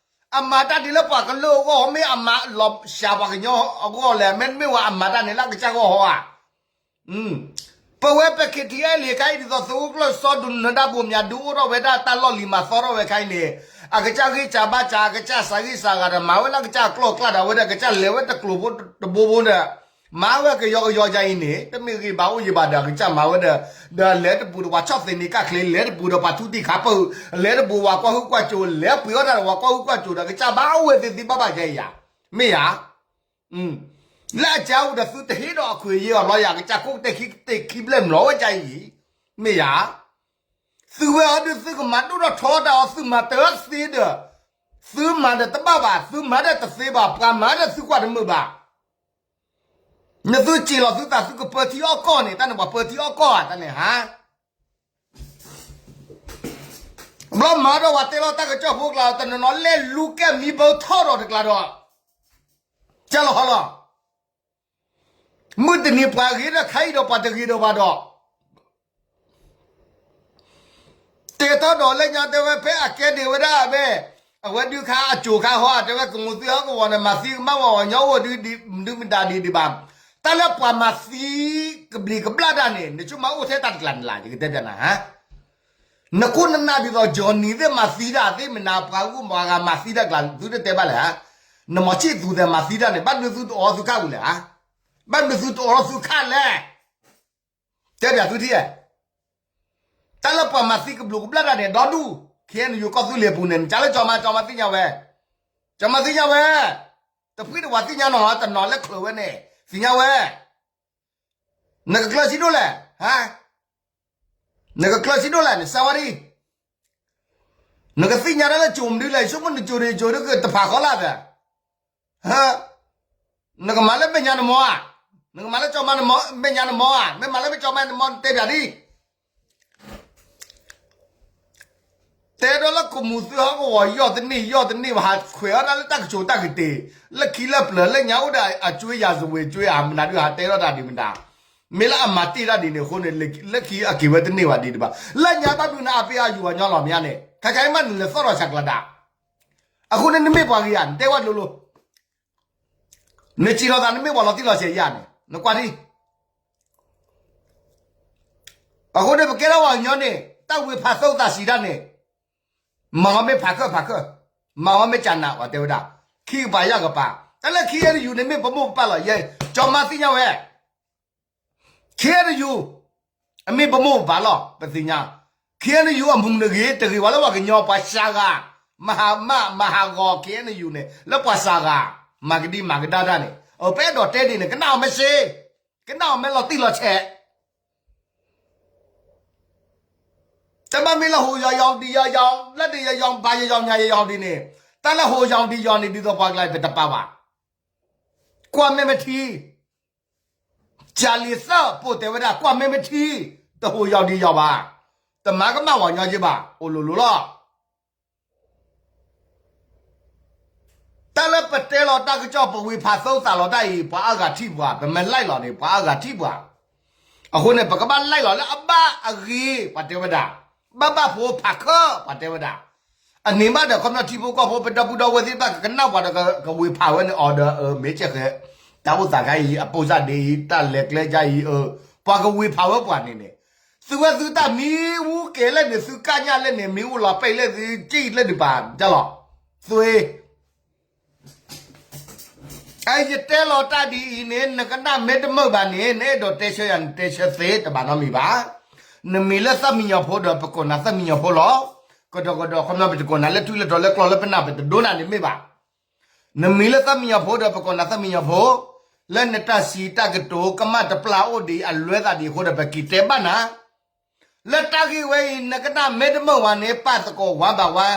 အမၤတၢ်ဒ်လၢပှၤကလုာ်အဂီၢ် မ့ၢ်အမၤလီၤစှၤပှၤကညီအဂီၢ်လဲၣ်. မ့တမ့ၢ်ဝဲအမၤတၢ်န့ၣ်လၢအကစၢ်ဂီၢ်ဟီဧါ. ပဝဲပ ခ့ထံအဲလ့ ခါအံၤ ဒ်သိးသုးခိၣ်ကျၢၢ်စီၤဒိၣ်နၢၤဒါဘိၣ်မၠး ဒုးအိၣ်ထီၣ်ဝဲဒၣ်တၢ်လီၢ်လံၤမၤသီထီၣ်ဝဲခါအံၤန့ၣ်, အကစၢ်ဂံၢ်စၢ်ဘါစၢ် အကစၢ်စးဂံၢ်စးဂၤဒီး မၤဝဲလၢအကစၢ်အကျီၢ်အကျါဒီး အဝဲဒၣ်အကစၢ်လဲၤဝဲတကျိၤဖိတဘိဘိဒီး မၤဝဲကယီကယီယၤအံၤန့ၣ် တမ့ၢ်ဂ့ၢ်ဘၣ်အိၣ်ယံၤဘၣ်ဒီး အကစၢ်မၤဝဲဒီး ဒီးလဲၤတပူၤဒီးပှၤဆီၣ်သနံးကၣ်ချ့ လဲၤတပူၤဒီးပှၤထူတံၢ်ခးပၢၢ် လဲၤတပူၤပှၤကွၢ်ဟုၣ်ကွၢ်စိၤ လဲၤပှ့ၤအီၣ်တၢ်ဒီးပှၤကွၢ်ဟုၣ်ကွၢ်စိၤဒီး အကစၢ်ဘၣ်အိၣ်ဝဲသ့သ့ဘၣ်ဘၣ်ယၤအံၤယၤ, မ့ၢ်ယၤ လၢအကၢအိၣ်ဒီးသုတဟ့ၣ်ဒီးအခွဲးယဲအီၤဘျီယၤ ကစၢ်ခိၣ်ကတဲာ်ခံကတဲာ်ခံဘျဲၣ်မျိာ်ဝဲကၢအံၤ, မ့ၢ်ယၤ, သုဝဲအီၤဒုးသုကမၤဒိၣ်ထီၣ်ထီတၢ်အီၤ သုမၤတသ့ဒီး, သုမၤဒီးတဘၣ်ဘၣ် သုမၤဒီးတသ့ဘၣ် ပှၤမၤဒီးသုကွၢ်တမုာ်ဘၣ်, နသုစ့ၤလီၤသုသးသုကပၢထံအီၣ်ကီၢ်န့ၣ် တၢ်န့ၣ်ပှၤပၢထံအီၣ်ကီၢ်ဧါ တၢ်န့ၣ်ဟါ ဘျီမၤဒီးပှၤတဲလီၤတၢ်ကစီၣ်ဖိကျါ တနီၤနီၤလဲၤလူၤကဲမံဘၢထီၣ်ဒီးတကျါဒီး, ကၢလီၤဟီလီၤ, မုၢ်တနံၤပှၤဂ့ၤဒီးခါအံၤဒီးပှၤတဂ့ၤဒီးဘၣ်ဒီး, တဲထီၣ်ဒီးလၢညါတဲဝဲ ဖဲအကဲဒံးဝဲဒၣ်အဝဲ, အဝဲဒုးခါအစိၤခါဟီ တဲဝဲကမူၤသံဟီကဝီၤန့ၣ် မၤသံကမၣ်ဝဲအီၤညီအိၣ်ဒုးမတၤဒံးဒံးဘၣ်, တၢ်လၢပှၤမၤသံကဘျံးကဘျၣ်တၢ်န့ၣ် နဆိကမိၣ်အိၣ်ထဲတၢ်တကျါန့ၣ်လၢ ယကတဲပျးနၤဟါ နခိၣ်နနၢ်ဒ်သိး Johnny သ့ၣ်မၤသံတၢ်သ့ၣ်မနၤ ပှၤဂုၢ်မၤဂၤမၤသံတၢ်ကျါ သုတတဲဘၣ်လဲၣ်ဧါ, နမၤဆံၣ်သူးသဲးမၤသံတၢ်န့ၣ် ဘၣ်မနုၤသုတအိးထီၣ်သုခၣ်ပူၤလဲၣ်ဧါ, ဘၣ်မနုၤသုတအိးထီၣ်သုခၣ်လဲၣ်, တဲပျးသုထံၣ်ဧါ, တၢ်လၢပှၤမၤသံကဘျံးကဘျၣ်တၢ်န့ၣ် ဒီဒူၣ် ခ့ၣ်အဲၣ်ယူၣ် ကီၢ်သူလ့ၤပူၤန့ၣ် နကလၢကၠီမါ ကၠီမါသ့ၣ်ညါဝဲ, ကၠီမါသ့ၣ်ညါဝဲ, တဖှံတဝၤသ့ၣ်ညါနီၤ တနီၤလၢချုးဝဲန့ၣ် သ့ၣ်ညါဝဲ, နကကျၢၢ်ဆံးဒိၣ်လဲၣ် ဟါ နကကျၢၢ်ဆံးဒိၣ်လဲၣ် နစၢ်ဝါဒံၣ်, နကသ့ၣ်ညါတၢ်လၢကၠိမနုၤလဲၣ် ယဆိကမိၣ်နကၠိဒံးကၠိဒံးကတဖးဃီလၢ်သၢ, နကမၤလၢမဲာ်ညါနမီၤဧါ, နကမၤလၢကၠီမါမဲာ်ညါနမီၤဧါ, မ့ၢ်မၤလၢမဲာ်ကၠီမါနမီၤ နတဲပျးဒံး တဲဒီးလၢကမူၤသုဟီကဝီၤယီၢ်တန့ၢ်ယီၢ်တန့ၢ်ဘၣ် ဟးခွဲးအီၣ်တၢ်လၢတၢ်ကစိၤတၢ်ကတ့ၤ, လၢခံလၢပျၢၤလၢညါအိၣ်ဒီးအကၠွ့ယၤစဝ့ၤကၠွ့ဧါ မနုၤဒုးဟးတဲထီၣ်တၢ်ဒံးမတၤ, မ့ၢ်လၢအမၤတ့ၢ်တၢ်ဒ်န့ၣ်အဃိန့ၣ် လၢခံအက့ၤဝဲတန့ၢ်ဘၣ်ဒံးတဘၣ် လၢညါဘၣ်ဘျုးနၤအပ့ၢ်အယူၢ်အညီလီၤမ့ၢ်ဧါန့ၣ် ခဲခါအံၤမးနလဲၤသီၣ်ထီၣ်ဆးကျးဒၣ်, အဃိန့ၣ်နမ့ၢ်ပှၤဂ့ၤဧါ နတဲဝဲလိၤလိၤ နစံးလီၤသးနမ့ၢ်ပှၤလီၤတံၢ်လီၤဆဲးယါန့ၣ် နကွၢ်ထံၣ်, အဃိန့ၣ် ပကဲထီၣ်ပှၤကညီန့ၣ် တၢ်ဝ့ၤဖးသိသးစံးတၢ်န့ၣ်, မၤဟီမ့ၢ်ဖးခၢၣ်ဖးခၢၣ်, မၤဟီမ့ၢ်ကနး ပှၤတဲဝဲဒၣ်, ခံကပၤယၢ်ကပၤ, တၢ်လၢခံကပၤယူၢ်န့ၣ်မ့ၢ်ပမိၢ်ပပၢ်လီၤ, ကၠီမါသ့ၣ်ညါဝဲ ခံကပၤယူၢ် အမ့ၢ်ပမိၢ်ပပၢ်လီၤ ပသ့ၣ်ညါ, ခံကပၤယူၢ်အမူးနဂ့ၤ တဂ့ၤဝဲလၢပှၤကညီ ပှၤစှၤဂၤ, မၤဟးမၢ်မၤဟးဂီၤ ခံကပၤယူၢ်န့ၣ် လၢပှၤစှၤဂၤ, မၤကဒံမၤကဒါတၢ်န့ၣ်, ပအဲၣ်ဒိးတဲဒ်န့ၣ် ကနၣ်အီၤမ့ၢ်စ့, ကနၣ်အီၤမ့ၢ်လီၤတံၢ်လီၤဆဲး တဘၣ်မ့ၢ်လၢဟိၣ်ယီၤယီၤဒံးယီၤယီၤ လၢဒံးယီၤယီၤဘၣ်ယီၤယီၤညါယီၤဒ်န့ၣ်, တၢ်လၢဟိၣ်ယီၤဒံးယီၤန့ၣ် ဒ်သိးပှၤကျါအံၤ ပတပာ်ဘၣ်, ကွၢ်မ့ၢ်မ့ၢ်ထံ, ကၢ်လံၤသၢပိတဲဝဲဒၣ် ကွၢ်မ့ၢ်မ့ၢ်ထံ, တဟိၣ်ယီၤဒံးယီၤဘၣ်, တမၤကမၣ်ဝဲညီက့ဘၣ် အိၣ်လိၤလိၤလီၤ. တၢ်လၢပတဲလီၤတၢ်ကစီၣ် ပဝ့ၤဖးသိသးလီၤတၢ်အံၤ ပှၤအါဂၤထံၣ်ပှၤ, ပမ့ၢ်လဲၤလီၤန့ၣ် ပှၤအါဂၤထံၣ်ပှၤ, အဃိန့ၣ် ပကဘၣ်လဲၤလီၤလၢအဘၣ်အဂ့ၤ ပှၤတဲဝဲဒၣ်, ဘၣ်ဘၣ်ဖိဖးခၢၣ် ပှၤတဲဝဲဒၣ်, အန့ၣ်ဘၣ်ဒီးခီပညီထံဖိကီၢ်ဖိ ပဒီပုၢ်ဒီဝဲၢ်သ့ၣ်တဖၣ် ကကနၣ်ပှၤဒီးကဝ့ၤဖးဝဲန့ၣ်အီၤဒီး မ့ၢ်ကဲဃဲ, တၢ်အိၣ်သးခါအံၤ အပိၢ်စၢ်ဒ့အံၤ တၢ်လဲၤကျဲယါအံၤ ပှၤကဝ့ၤဖးဝဲပှၤန့ၣ်န့ၣ်, သုဝဲသုတၢ်မံၤဟူက့ၤလဲၣ်န့ၣ် သုကၢ်ညၣ်လဲၣ်န့ၣ် မံၤအိၣ်လီၤပဲာ်လဲၣ်သုကံၣ်လဲၣ်ဒုးပာ်တၢ်လီၤ, သု ယတဲလီၤတၢ်ဒ်အံၤန့ၣ် နကနၣ်မ့ၢ်တမုာ်ဘၣ်န့ၣ် နအဲၣ်ဒိးတဲဆၢယၤ နတဲဆၢသ့ တဘၣ်နီတမံၤဘၣ်. နမံၤလၢသၣ်မံညီၤဖိဒီး ပကိးနၤသၣ်မံညီၤဖိလီၤ. ကဒီးကဒီး ခီပညီ ပတကိးနၤလၢထွံၣ်လၢတီၤ လၢကျီၢ်လၢပနၢ် ပတဒိနၤန့ၣ်မ့ၢ်ဘၣ်. နမံၤလၢသၣ်မံညီၤဖိဒီး ပကိးနၤသၣ်မံညီၤဖိ, လၢနတၢ်စံးတၢ်ကတိၤ ကမၣ်တပျၢ်အိၣ်ဒံးအလွဲသးဒံးအဃိဒီး ပက့ၤတဲဘၣ်နၤ လၢတၢ်ဂ့ၢ်ဝဲအံၤ နကနၣ်မ့ၢ်တမုာ်ဝဲန့ၣ် ပာ်သကိးဝါဘၣ်ဝါ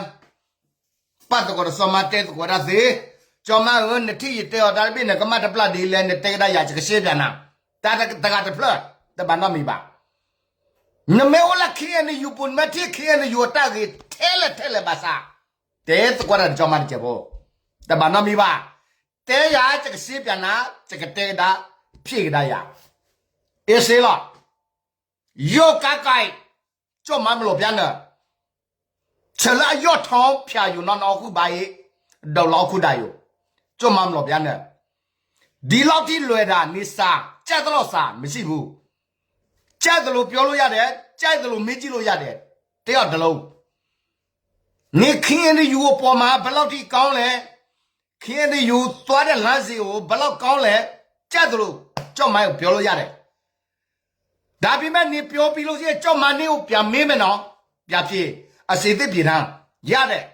ပာ်သကိးဒီးစီၤမါ တဲသကိးတၢ်သ့, စီၤမါဧၢ, နထံၣ်ယတဲအီၤတၢ်တဘ့ၣ်န့ၣ် ကမၣ်တပျၢ်ဒ်လဲၣ် နတဲကဒါယၤ ယကရှဲပျးနၤ, တၢ်တဂၤတဖျၢၣ် တဘၣ်နီတမံၤဘၣ်. နမ့ၢ်အိၣ်လၢ ခ့ၣ်အဲၣ်ယူၣ် ပူၤ နမ့ၢ်ထံၣ် ခ့ၣ်အဲၣ်ယူၣ် အတၢ်ဂ့ၤထဲလဲၣ်ထဲလဲၣ်ဘၣ်ဆၣ်, တဲသကိးတၢ်ဒီးစီၤမါတစဲးဖိ, တဘၣ်နီတမံၤဘၣ်. တဲယၤ ယကရှဲပျးနၤ, ယကတဲကဒါ, ဖံးကဒါယၤ, အ့စ့လီၤ. ယိၤကးကဲး, ကၠီၣ်မါမလိာ်ပျါနၢၤ, ဆၢလၢအယီၢ်ထီဖၠးယိၤနီၢ်နီၢ်အီၣ်ဃုာ်ဘါအံၤ, ဒီးလီၤအီၣ်ခိၣ်ဒၣ်ယိၤ, ကၠီၣ်မါမလိာ်ပျါနၢၤ, ဒ်လီၢ်ထံလွဲၢ်ဒၣ်န့ၣ်စး, ကၢ်သလိာ်စး မ့ၢ်စံၣ်ပူၤ, ကၢ်သလိာ်ပျီလိယၤဒဲး, ကၢ်သလိာ်မ့ၢ်ကံၣ်လိယၤဒဲး, တဲအီၤတလိၤ န့ၣ် ခ့ၣ်အဲၣ်ယူၣ် အပီၢ်မၤ ဘၣ်လီၢ်ထံကီလဲၣ်, ခ့ၣ်အဲၣ်ယူၣ် သွါဒၣ်လါစ့ၢ်အိၣ် ဘၣ်လီၢ်ကီလဲၣ်, ကၢ်သလိာ်, ကၠီၣ်မါပျီလိယၤဒဲး, ဒါပေမဲ့ န့ၣ်ပျီပံၤလိစ့ၢ် ကၠီၣ်မါန့ၣ်အိၣ်ပျးမ့ၢ်မဲာ်နီၤ, ပျးဖျ့, အစ့သ့ၣ်ဖျ့ထါ, ယၤဒဲး,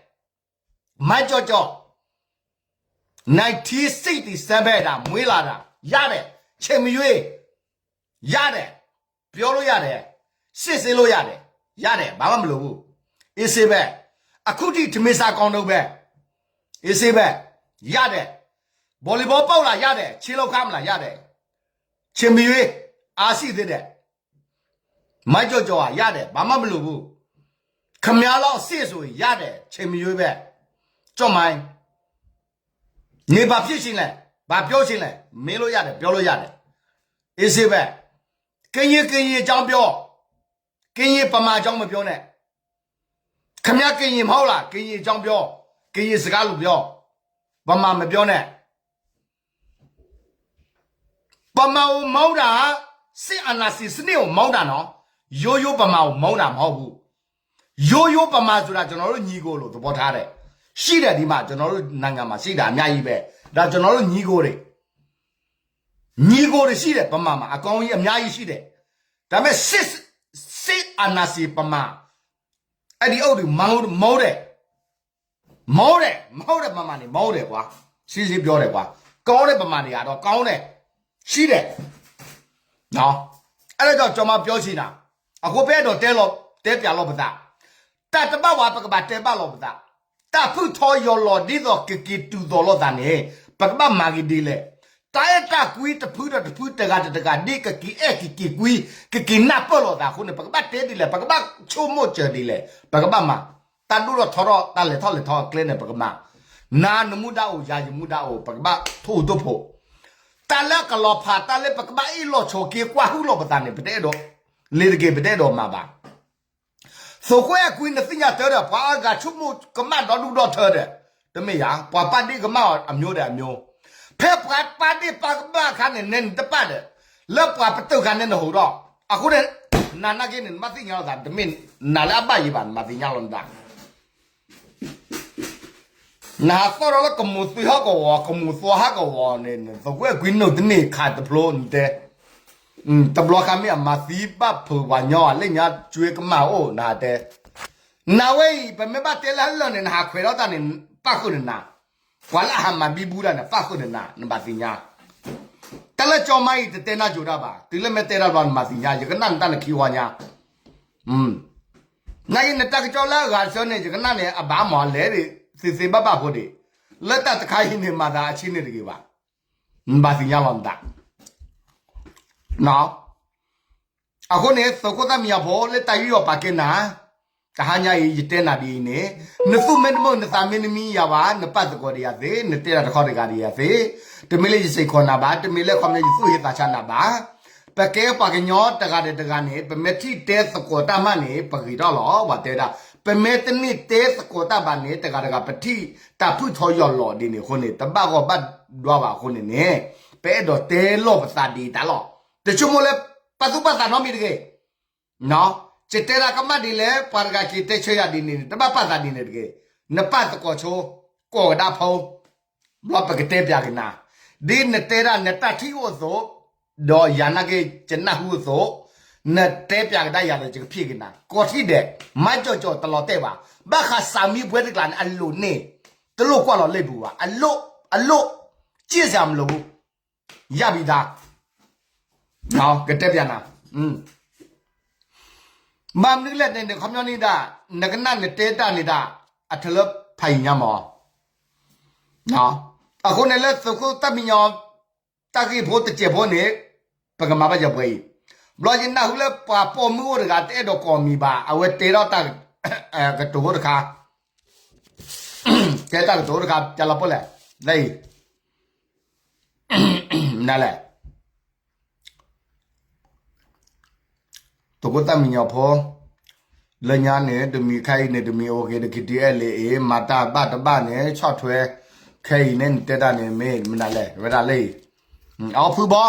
မၤကၠီကၠီ nineteen sixty-seven ဒၣ် မွေးလာတာ, ယၤဒဲး, ချိန်မရွေး, ယၤဒဲး, ပျီလိယၤဒဲး, စစ်ဆေးလို့ရတယ်, ယၤဒဲး, ဘာမှမလိုဘူး, အေးဆေးပဲ, အခုထိထမင်းစားကောင်းတုန်းပဲ, အေးဆေးပဲ, ယၤဒဲး, ဘော်လီဘောပေါက်လာရတယ်, ခြေလောက်ခါမလား ရတယ်, ချိန်မရွေး, အားရှိသေးတယ်, မၤကၠီကၠီ ရတယ်, ဘာမှမလိုဘူး, ခင်ဗျားလောက်အစစ်ဆိုရင်ရတယ်, ချိန်မရွေးပဲ, ကၠီၣ်မါ နင်ဘာဖြစ်ချင်လဲ, ဘာပြောချင်လဲ, မေးလို့ရတယ်, ပြောလို့ရတယ်, အေးဆေးပဲ, ကရင်ကရင်အကြောင်းပြော, ကရင်ဗမာအကြောင်းမပြောနဲ့, ခင်ဗျားကရင်မဟုတ်လား, ကရင်အကြောင်းပြော, ကရင်စကားလို့ပြော, ဗမာမပြောနဲ့. ဗမာကိုမုန်းတာ, စစ်အာဏာရှင်စနစ်ကိုမုန်းတာနော်, ရိုးရိုးဗမာကိုမုန်းတာမဟုတ်ဘူး, ရိုးရိုးဗမာဆိုတာကျွန်တော်တို့ညီကိုလို့သဘောထားတယ်, ရှိတယ်ဒီမှာ, ကျွန်တော်တို့နိုင်ငံမှာရှိတာအများကြီးပဲ, ဒါကျွန်တော်တို့ညီကိုတွေ, ညီကိုတွေရှိတယ်ဗမာမှာ, အကောင်းကြီးအများကြီးရှိတယ်, ဒါပေမဲ့စစ်, စစ်အာဏာရှင်ဗမာ, အဲ့ဒီအုပ်တွေမုန်း, မုန်းတယ်, မုန်းတယ်, မုန်းတဲ့ဗမာတွေမုန်းတယ်ကွာ, ရှင်းရှင်းပြောတယ်ကွာ, ကောင်းတဲ့ဗမာတွေကတော့ကောင်းတယ်, ရှိတယ်နော်, အဲ့ဒါကြောင့်ကျွန်မပြောချင်တာ, အခုပဲတော့တဲလို့, တဲပြလို့ပသး, တၢ်တဘၣ်ဝဲပကဘၣ်တဲဘၣ်လီၤပသး, တၢ်ဖုထီယီၤလီၤဒ်သိးကက့ၤတုၤသိးလိာ်သးန့ၣ်, ပကဘၣ်မၤက့ၤဒ်လဲၣ်, တၢ်အဲၣ်တၢ်ကွံတဖုဒီးတဖုတဂၤတဂၤဒ်ကက့ၤအဲၣ်ကက့ၤကွံ, ကက့ၤနၢ်ပၢၢ်လိာ်သးအဃိန့ၣ်, ပကဘၣ်တဲဒ်လဲၣ်, ပကဘၣ်ဆိကမိၣ်စၢၤဒ်လဲၣ်, ပကဘၣ်မၤ, တၢ်ဒိၣ်ထီၣ်ထီထီၣ်, တၢ်လဲၤထီၣ်လဲၤထီအကျဲန့ၣ် ပကမၤ, နၤနမူဒါအိၣ်, ယၤယမူဒါအိၣ်, ပကဘၣ်ထိၣ်အူထိၣ်ဖိး, တၢ်လၢကလီၤဖး, တၢ်လၢပကဘၣ်အ့ၣ်လိာ်ဆိးက့ၤကွၢ်ဟုၣ်လိာ်ပသးန့ၣ်, ပတအဲၣ်ဒိး, လ့ၤတက့ၤ ပတအဲၣ်ဒိးမၤဘၣ်. သုးခိၣ်အဲၣ်ကွံနသ့ၣ်ညါတၢ်ဒီး ပှၤအါဂၤဆိကမိၣ်ကမၣ်ဒီဒူၣ်ဒီထၢဒီး, တမ့ၢ်ယၤ, ပှၤပာ်ဒ့ၣ်ကမၣ်အီၤအမျိုးဒီးအမျိုး, ဖဲပှၤပာ်ဒ့ၣ်ပာ်ကမၣ်အခါန့ၣ် နဲနတပာ်ဒီး, လၢပှၤပတုာ်ခါန့ၣ်နဟူးဒီး, အဃိန့ၣ်, နၤနာ်က့န့ၣ် နမ့ၢ်သ့ၣ်ညါလိာ်သး, တမ့ၢ်နၤလၢအဘၣ်ယံၤဘၣ်, နမၤသ့ၣ်ညါလီၤနသး နဟးသီၣ်ထီၣ်လၢကမူၤသွံဟီၣ်ကဝီၤ, ကမူၤသွံဟီၣ်ကဝီၤန့ၣ်, သုးခိၣ်အဲၣ်ကွံနုာ်တန့ၢ်ခးတဖျိနတဲ, တဘျီခါမ့ၢ်အမၤသံဘၣ်ဖုးပှၤညီ, အလၢညါကွ့ကမၣ်အိၣ်နဟးတဲ, နၤဝဲအံၤ ပမ့ၢ်ဘၣ်တဲလၢဟလၢာ်န့ၣ် နဟးခွဲးထီၣ်တၢ်န့ၣ်, ပၣ်ဃုာ်နနၤ, ပှၤလၢအဟးမၤဘံဘူတၢ်န့ၣ် ပၣ်ဃုာ်နနၤ, နဘၣ်သ့ၣ်ညါ တၢ်လၢကၠီမါအံၤ တတဲနၢ်ကိၤတၢ်ဘၣ်, တုၤလၢမ့ၢ်တဲတၢ်ဘျီ နဘၣ်သ့ၣ်ညါ, ယကနၣ်နတၢ်နခံဝါညါ, နာ်က့နတၢ်ကစီၣ်လၢအဂၤဆၢန့ၣ် ယကနၣ်န့ၣ် အဘၣ်မၤလဲၣ်ဒံး, သ့သ့ဘၣ်ဘၣ်ဖိဒံး, လၢတၢ်တခါအံၤန့ၣ် မၤသးအဆံးန့ၣ်တဂ့ၤဘၣ်, နဘၣ်သ့ၣ်ညါလီၤနသး အဃိန့ၣ် သုးခိၣ်သၣ်မံယီၤဖိ လၢတၢ်ယူးယီၣ်ပာ်ကဲနၤ, တဟါညါအံၤ ယတဲနၤဒ်အံၤန့ၣ်, နသူၣ်မ့ၢ်တမုာ် နသးမ့ၢ်တမံယၤဘၣ်, နပာ်သကိးဒံးယၤသ့, နတဲတၢ်တခီတဂၤဒံးယၤသ့, တမ့ၢ်လၢယစ့ၢ်ကီးနၤဘၣ်, တမ့ၢ်လၢခီမ့ၢ်ယသူၣ်ဟ့သးဆါနၤဘၣ်. ပကဲပှၤကညီတဂၤဒီးတဂၤန့ၣ် ပမ့ၢ်ထံၣ်တဲသကိးတၢ်မးန့ၣ် ပဂ့ၤထီၣ်လီၤ, ပှၤတဲဒၣ်, ပမ့ၢ်တန့ၢ်တဲသကိးတၢ်ဘၣ်န့ၣ် တဂၤတဂၤပထံၣ်တၢ်ဖုၣ်ထီယီၤလီၤဒ်န့ၣ်အဃိန့ၣ် တဘၣ်ဂီၢ်ဘၣ်ဒွါဘၣ်အဃိန့ၣ်န့ၣ်, ပအဲၣ်ဒိးတဲလီၤပသးဒ်တၢ်လီၤ. တဆိကမိၣ်လၢ ပာ်သူၣ်ပာ်သးနီတမံၤတဂ့ၤ. ယတဲဒၣ်ကမၣ်ဒ်လဲၣ်, ပှၤတဂၤက့ၤတဲဆၢယၤဒ်န့ၣ်န့ၣ် တဘၣ်ပာ်သးဒ်န့ၣ်တဂ့ၤ. နပာ်သကိးဆိ, ကိးကဒါဖုန်း, ဘျီပကတဲပျးက့ၤနၤ, ဒ်နတဲဒၣ်နတၢ်ထံၣ်အိၣ်အသိး, ဒီးယၤနာ်က့ ယနၢ်ဟူအသိး, နတဲပျးကဒါယၤဒီး ယကဖံးက့ၤနၤ, ကိးထံၣ်ဒဲး, မၤကၠီကၠီတလီၤတဲာ်ဘၣ်. ဘၣ်ဃးစၢ်မံၤပှဲၤတကျးန့ၣ် အလိၣ်န့ၢ်, တလိၣ်ကွၢ်လီၤလ့ၣ်ပူၤဘၣ်, အလိၣ်, အလိၣ်, က့ၣ်စၢ်မလိာ်ဘူး ယါဘံၤဒါ, ကတဲပျးနၤ, ဘၣ်မနုၤလဲၣ်န့ၣ် ခီပညီန့ၣ်ဒၣ်, နကနၣ်နတဲတၢ်န့ၣ်ဒၣ်, အထၢၣ်လၢဖးယံၤညါမး, အဃိန့ၣ်လၢသုးခိၣ်သၣ်မံယီၤ, တၢ်ဂ့ၢ်ဖိတစဲးဖိန့ၣ်, ပကမၤဘၣ်ယပှဲၤအံၤ, ဘျီယနၢ်ဟူလၢပှၤပိာ်မုၣ်အိၣ်တဂၤတအဲၣ်ဒိးကိးမံၤဘၣ်, အဝဲတဲထီၣ်တၢ်, ကတိၤဖိတခါ တဲတၢ်ကတိၤတခါ ပျးလီၤပှဲၤလဲၣ်, လၢအံၤ, နလဲၣ်, သုးခိၣ်သၣ်မံညီၤဖိ လၢညါန့ၣ် တမံၤခဲအံၤန့ၣ် တမံၤအိၣ်က့ၤဒီး ခံထံအဲလ့အ့ မၤတၢ်ဘၣ်တဘၣ်န့ၣ် ဆီၣ်ထွဲ ခဲအံၤန့ၣ် နတဲတၢ်န့ၣ် မ့ၢ်မနုၤလဲၣ် ဝဲဒၣ်လၢအံၤ အဖုဘီ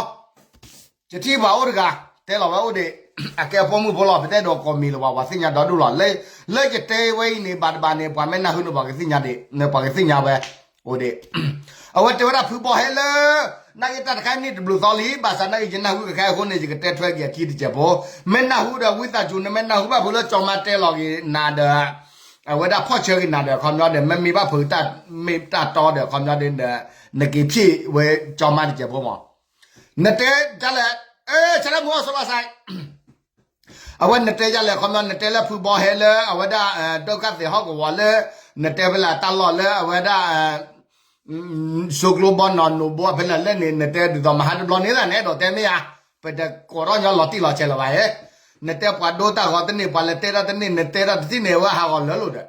ယထံၣ်ပှၤအိၣ်တဂၤ တဲလီၤဝဲအိၣ်ဒံး အကဲအပိာ်မုၣ်ဖိလီၤ ပတဲဒိးကိးမံၤလၢၤဘၣ် ပှၤသ့ၣ်ညါဒီဒူၣ်လီၤ လၢယတဲဝဲအံၤန့ၣ် ဘၣ်တဘၣ်န့ၣ် ပှၤမ့ၢ်နၢ်ဟူန့ၣ် ပှၤကသ့ၣ်ညါဒံး ပှၤကသ့ၣ်ညါဝဲ အိၣ်ဒံး အဝဲတဲဝဲဒၣ်ဖုဘီဟဲလၢ နာ်က့တၢ်တခါန့ၣ်တဘျုးသီလံ ဘၣ်ဆၣ်နာ်က့ယနၢ်ဟူကခဲအဃိန့ၣ် ယကတဲထွဲက့ၤအခံတစဲးဖိ မ့ၢ်နၢ်ဟူဒီးဝံသးစူၤ နမ့ၢ်နၢ်ဟူဘၣ်ဖုးလၢကၠီၤမါတဲလီၤက့ၤနၤဒီး အဝဲဒၣ်ဖီၣ်ဆၢက့ၤနၤဒီး အခီပညီဒီး မ့မ့ၢ်ဘၣ်ဖုးတၢ်မ့ၢ်တၢ်တီဒီး အခီပညီဒီး နက့ၤဖံးဝဲကၠီၤမါတစဲးဖိမး နတဲဒ်လဲၣ် ဆၢလၢမူအီၤစီလီၤစဲး အဝဲနတဲယၤလဲၣ် အခီပညီ နတဲလၢဖုဘီဟဲလၢ အဝဲဒၣ် ဒုက္ခသည်ဟီၣ်ကဝီၤလၢ နတဲဖဲလဲၣ်တၢ်လီၢ်လၢ အဝဲဒၣ် စိကျိဘီနီၢ်နိၣ်ဘိဖဲလဲၣ်လၢန့ၣ် နတဲဒ်သိးမဟါတဘျီန့ၣ်သးန့ၣ် အဲၣ်ဒိးတဲမ့ၢ်ဧါ ပတကိးထီၣ်ညီလီၤတံၢ်လီၤဆဲးလၢၤဘၣ်ဧါ နတဲပှၤဒိတၢ်ဂီၤတန့ၢ် ပှၤလဲၤတဲတၢ်တန့ၢ် နတဲတၢ်တသ့န့ၣ် အဝဲဟးဂီၤလၢလိာ်ဒီး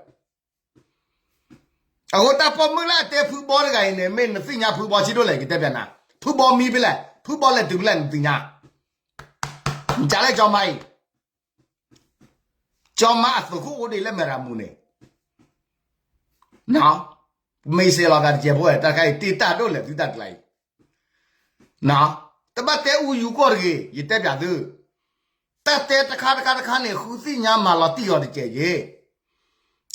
အဃိတၢ်ပိာ်မုၣ်လၢအတဲဖုဘီတဂၤအံၤန့ၣ် မ့ၢ်နသ့ၣ်ညါဖုဘီဆံးဒိၣ်လဲၣ် ယတဲပျးနၤ ဖုဘီမံဖဲလဲၣ် ဖုဘီလဲၤတုၤဖဲလဲၣ် နသ့ၣ်ညါ နကလၢကၠီၤမါအံၤ ကၠီၤမါအသုးခိၣ်အိၣ်ဒံးလၢမဲၢ်ရမူန့ၣ် မ့ၢ်စဲးလီၤသးတစဲးဖိဝဲ တၢ်တခါအံၤ တ့တၢ်ဒိၣ်လဲၣ်သုတၢ်တကျါအံၤ တဘၣ်တဲအူယူကီၢ်တဂ့ၤ ယတဲပျးသု တၢ်တဲတခါတခါတခါန့ၣ် ဃုသ့ၣ်ညါမၤလီၤတံၢ်အီၤတစဲးယ့ၣ်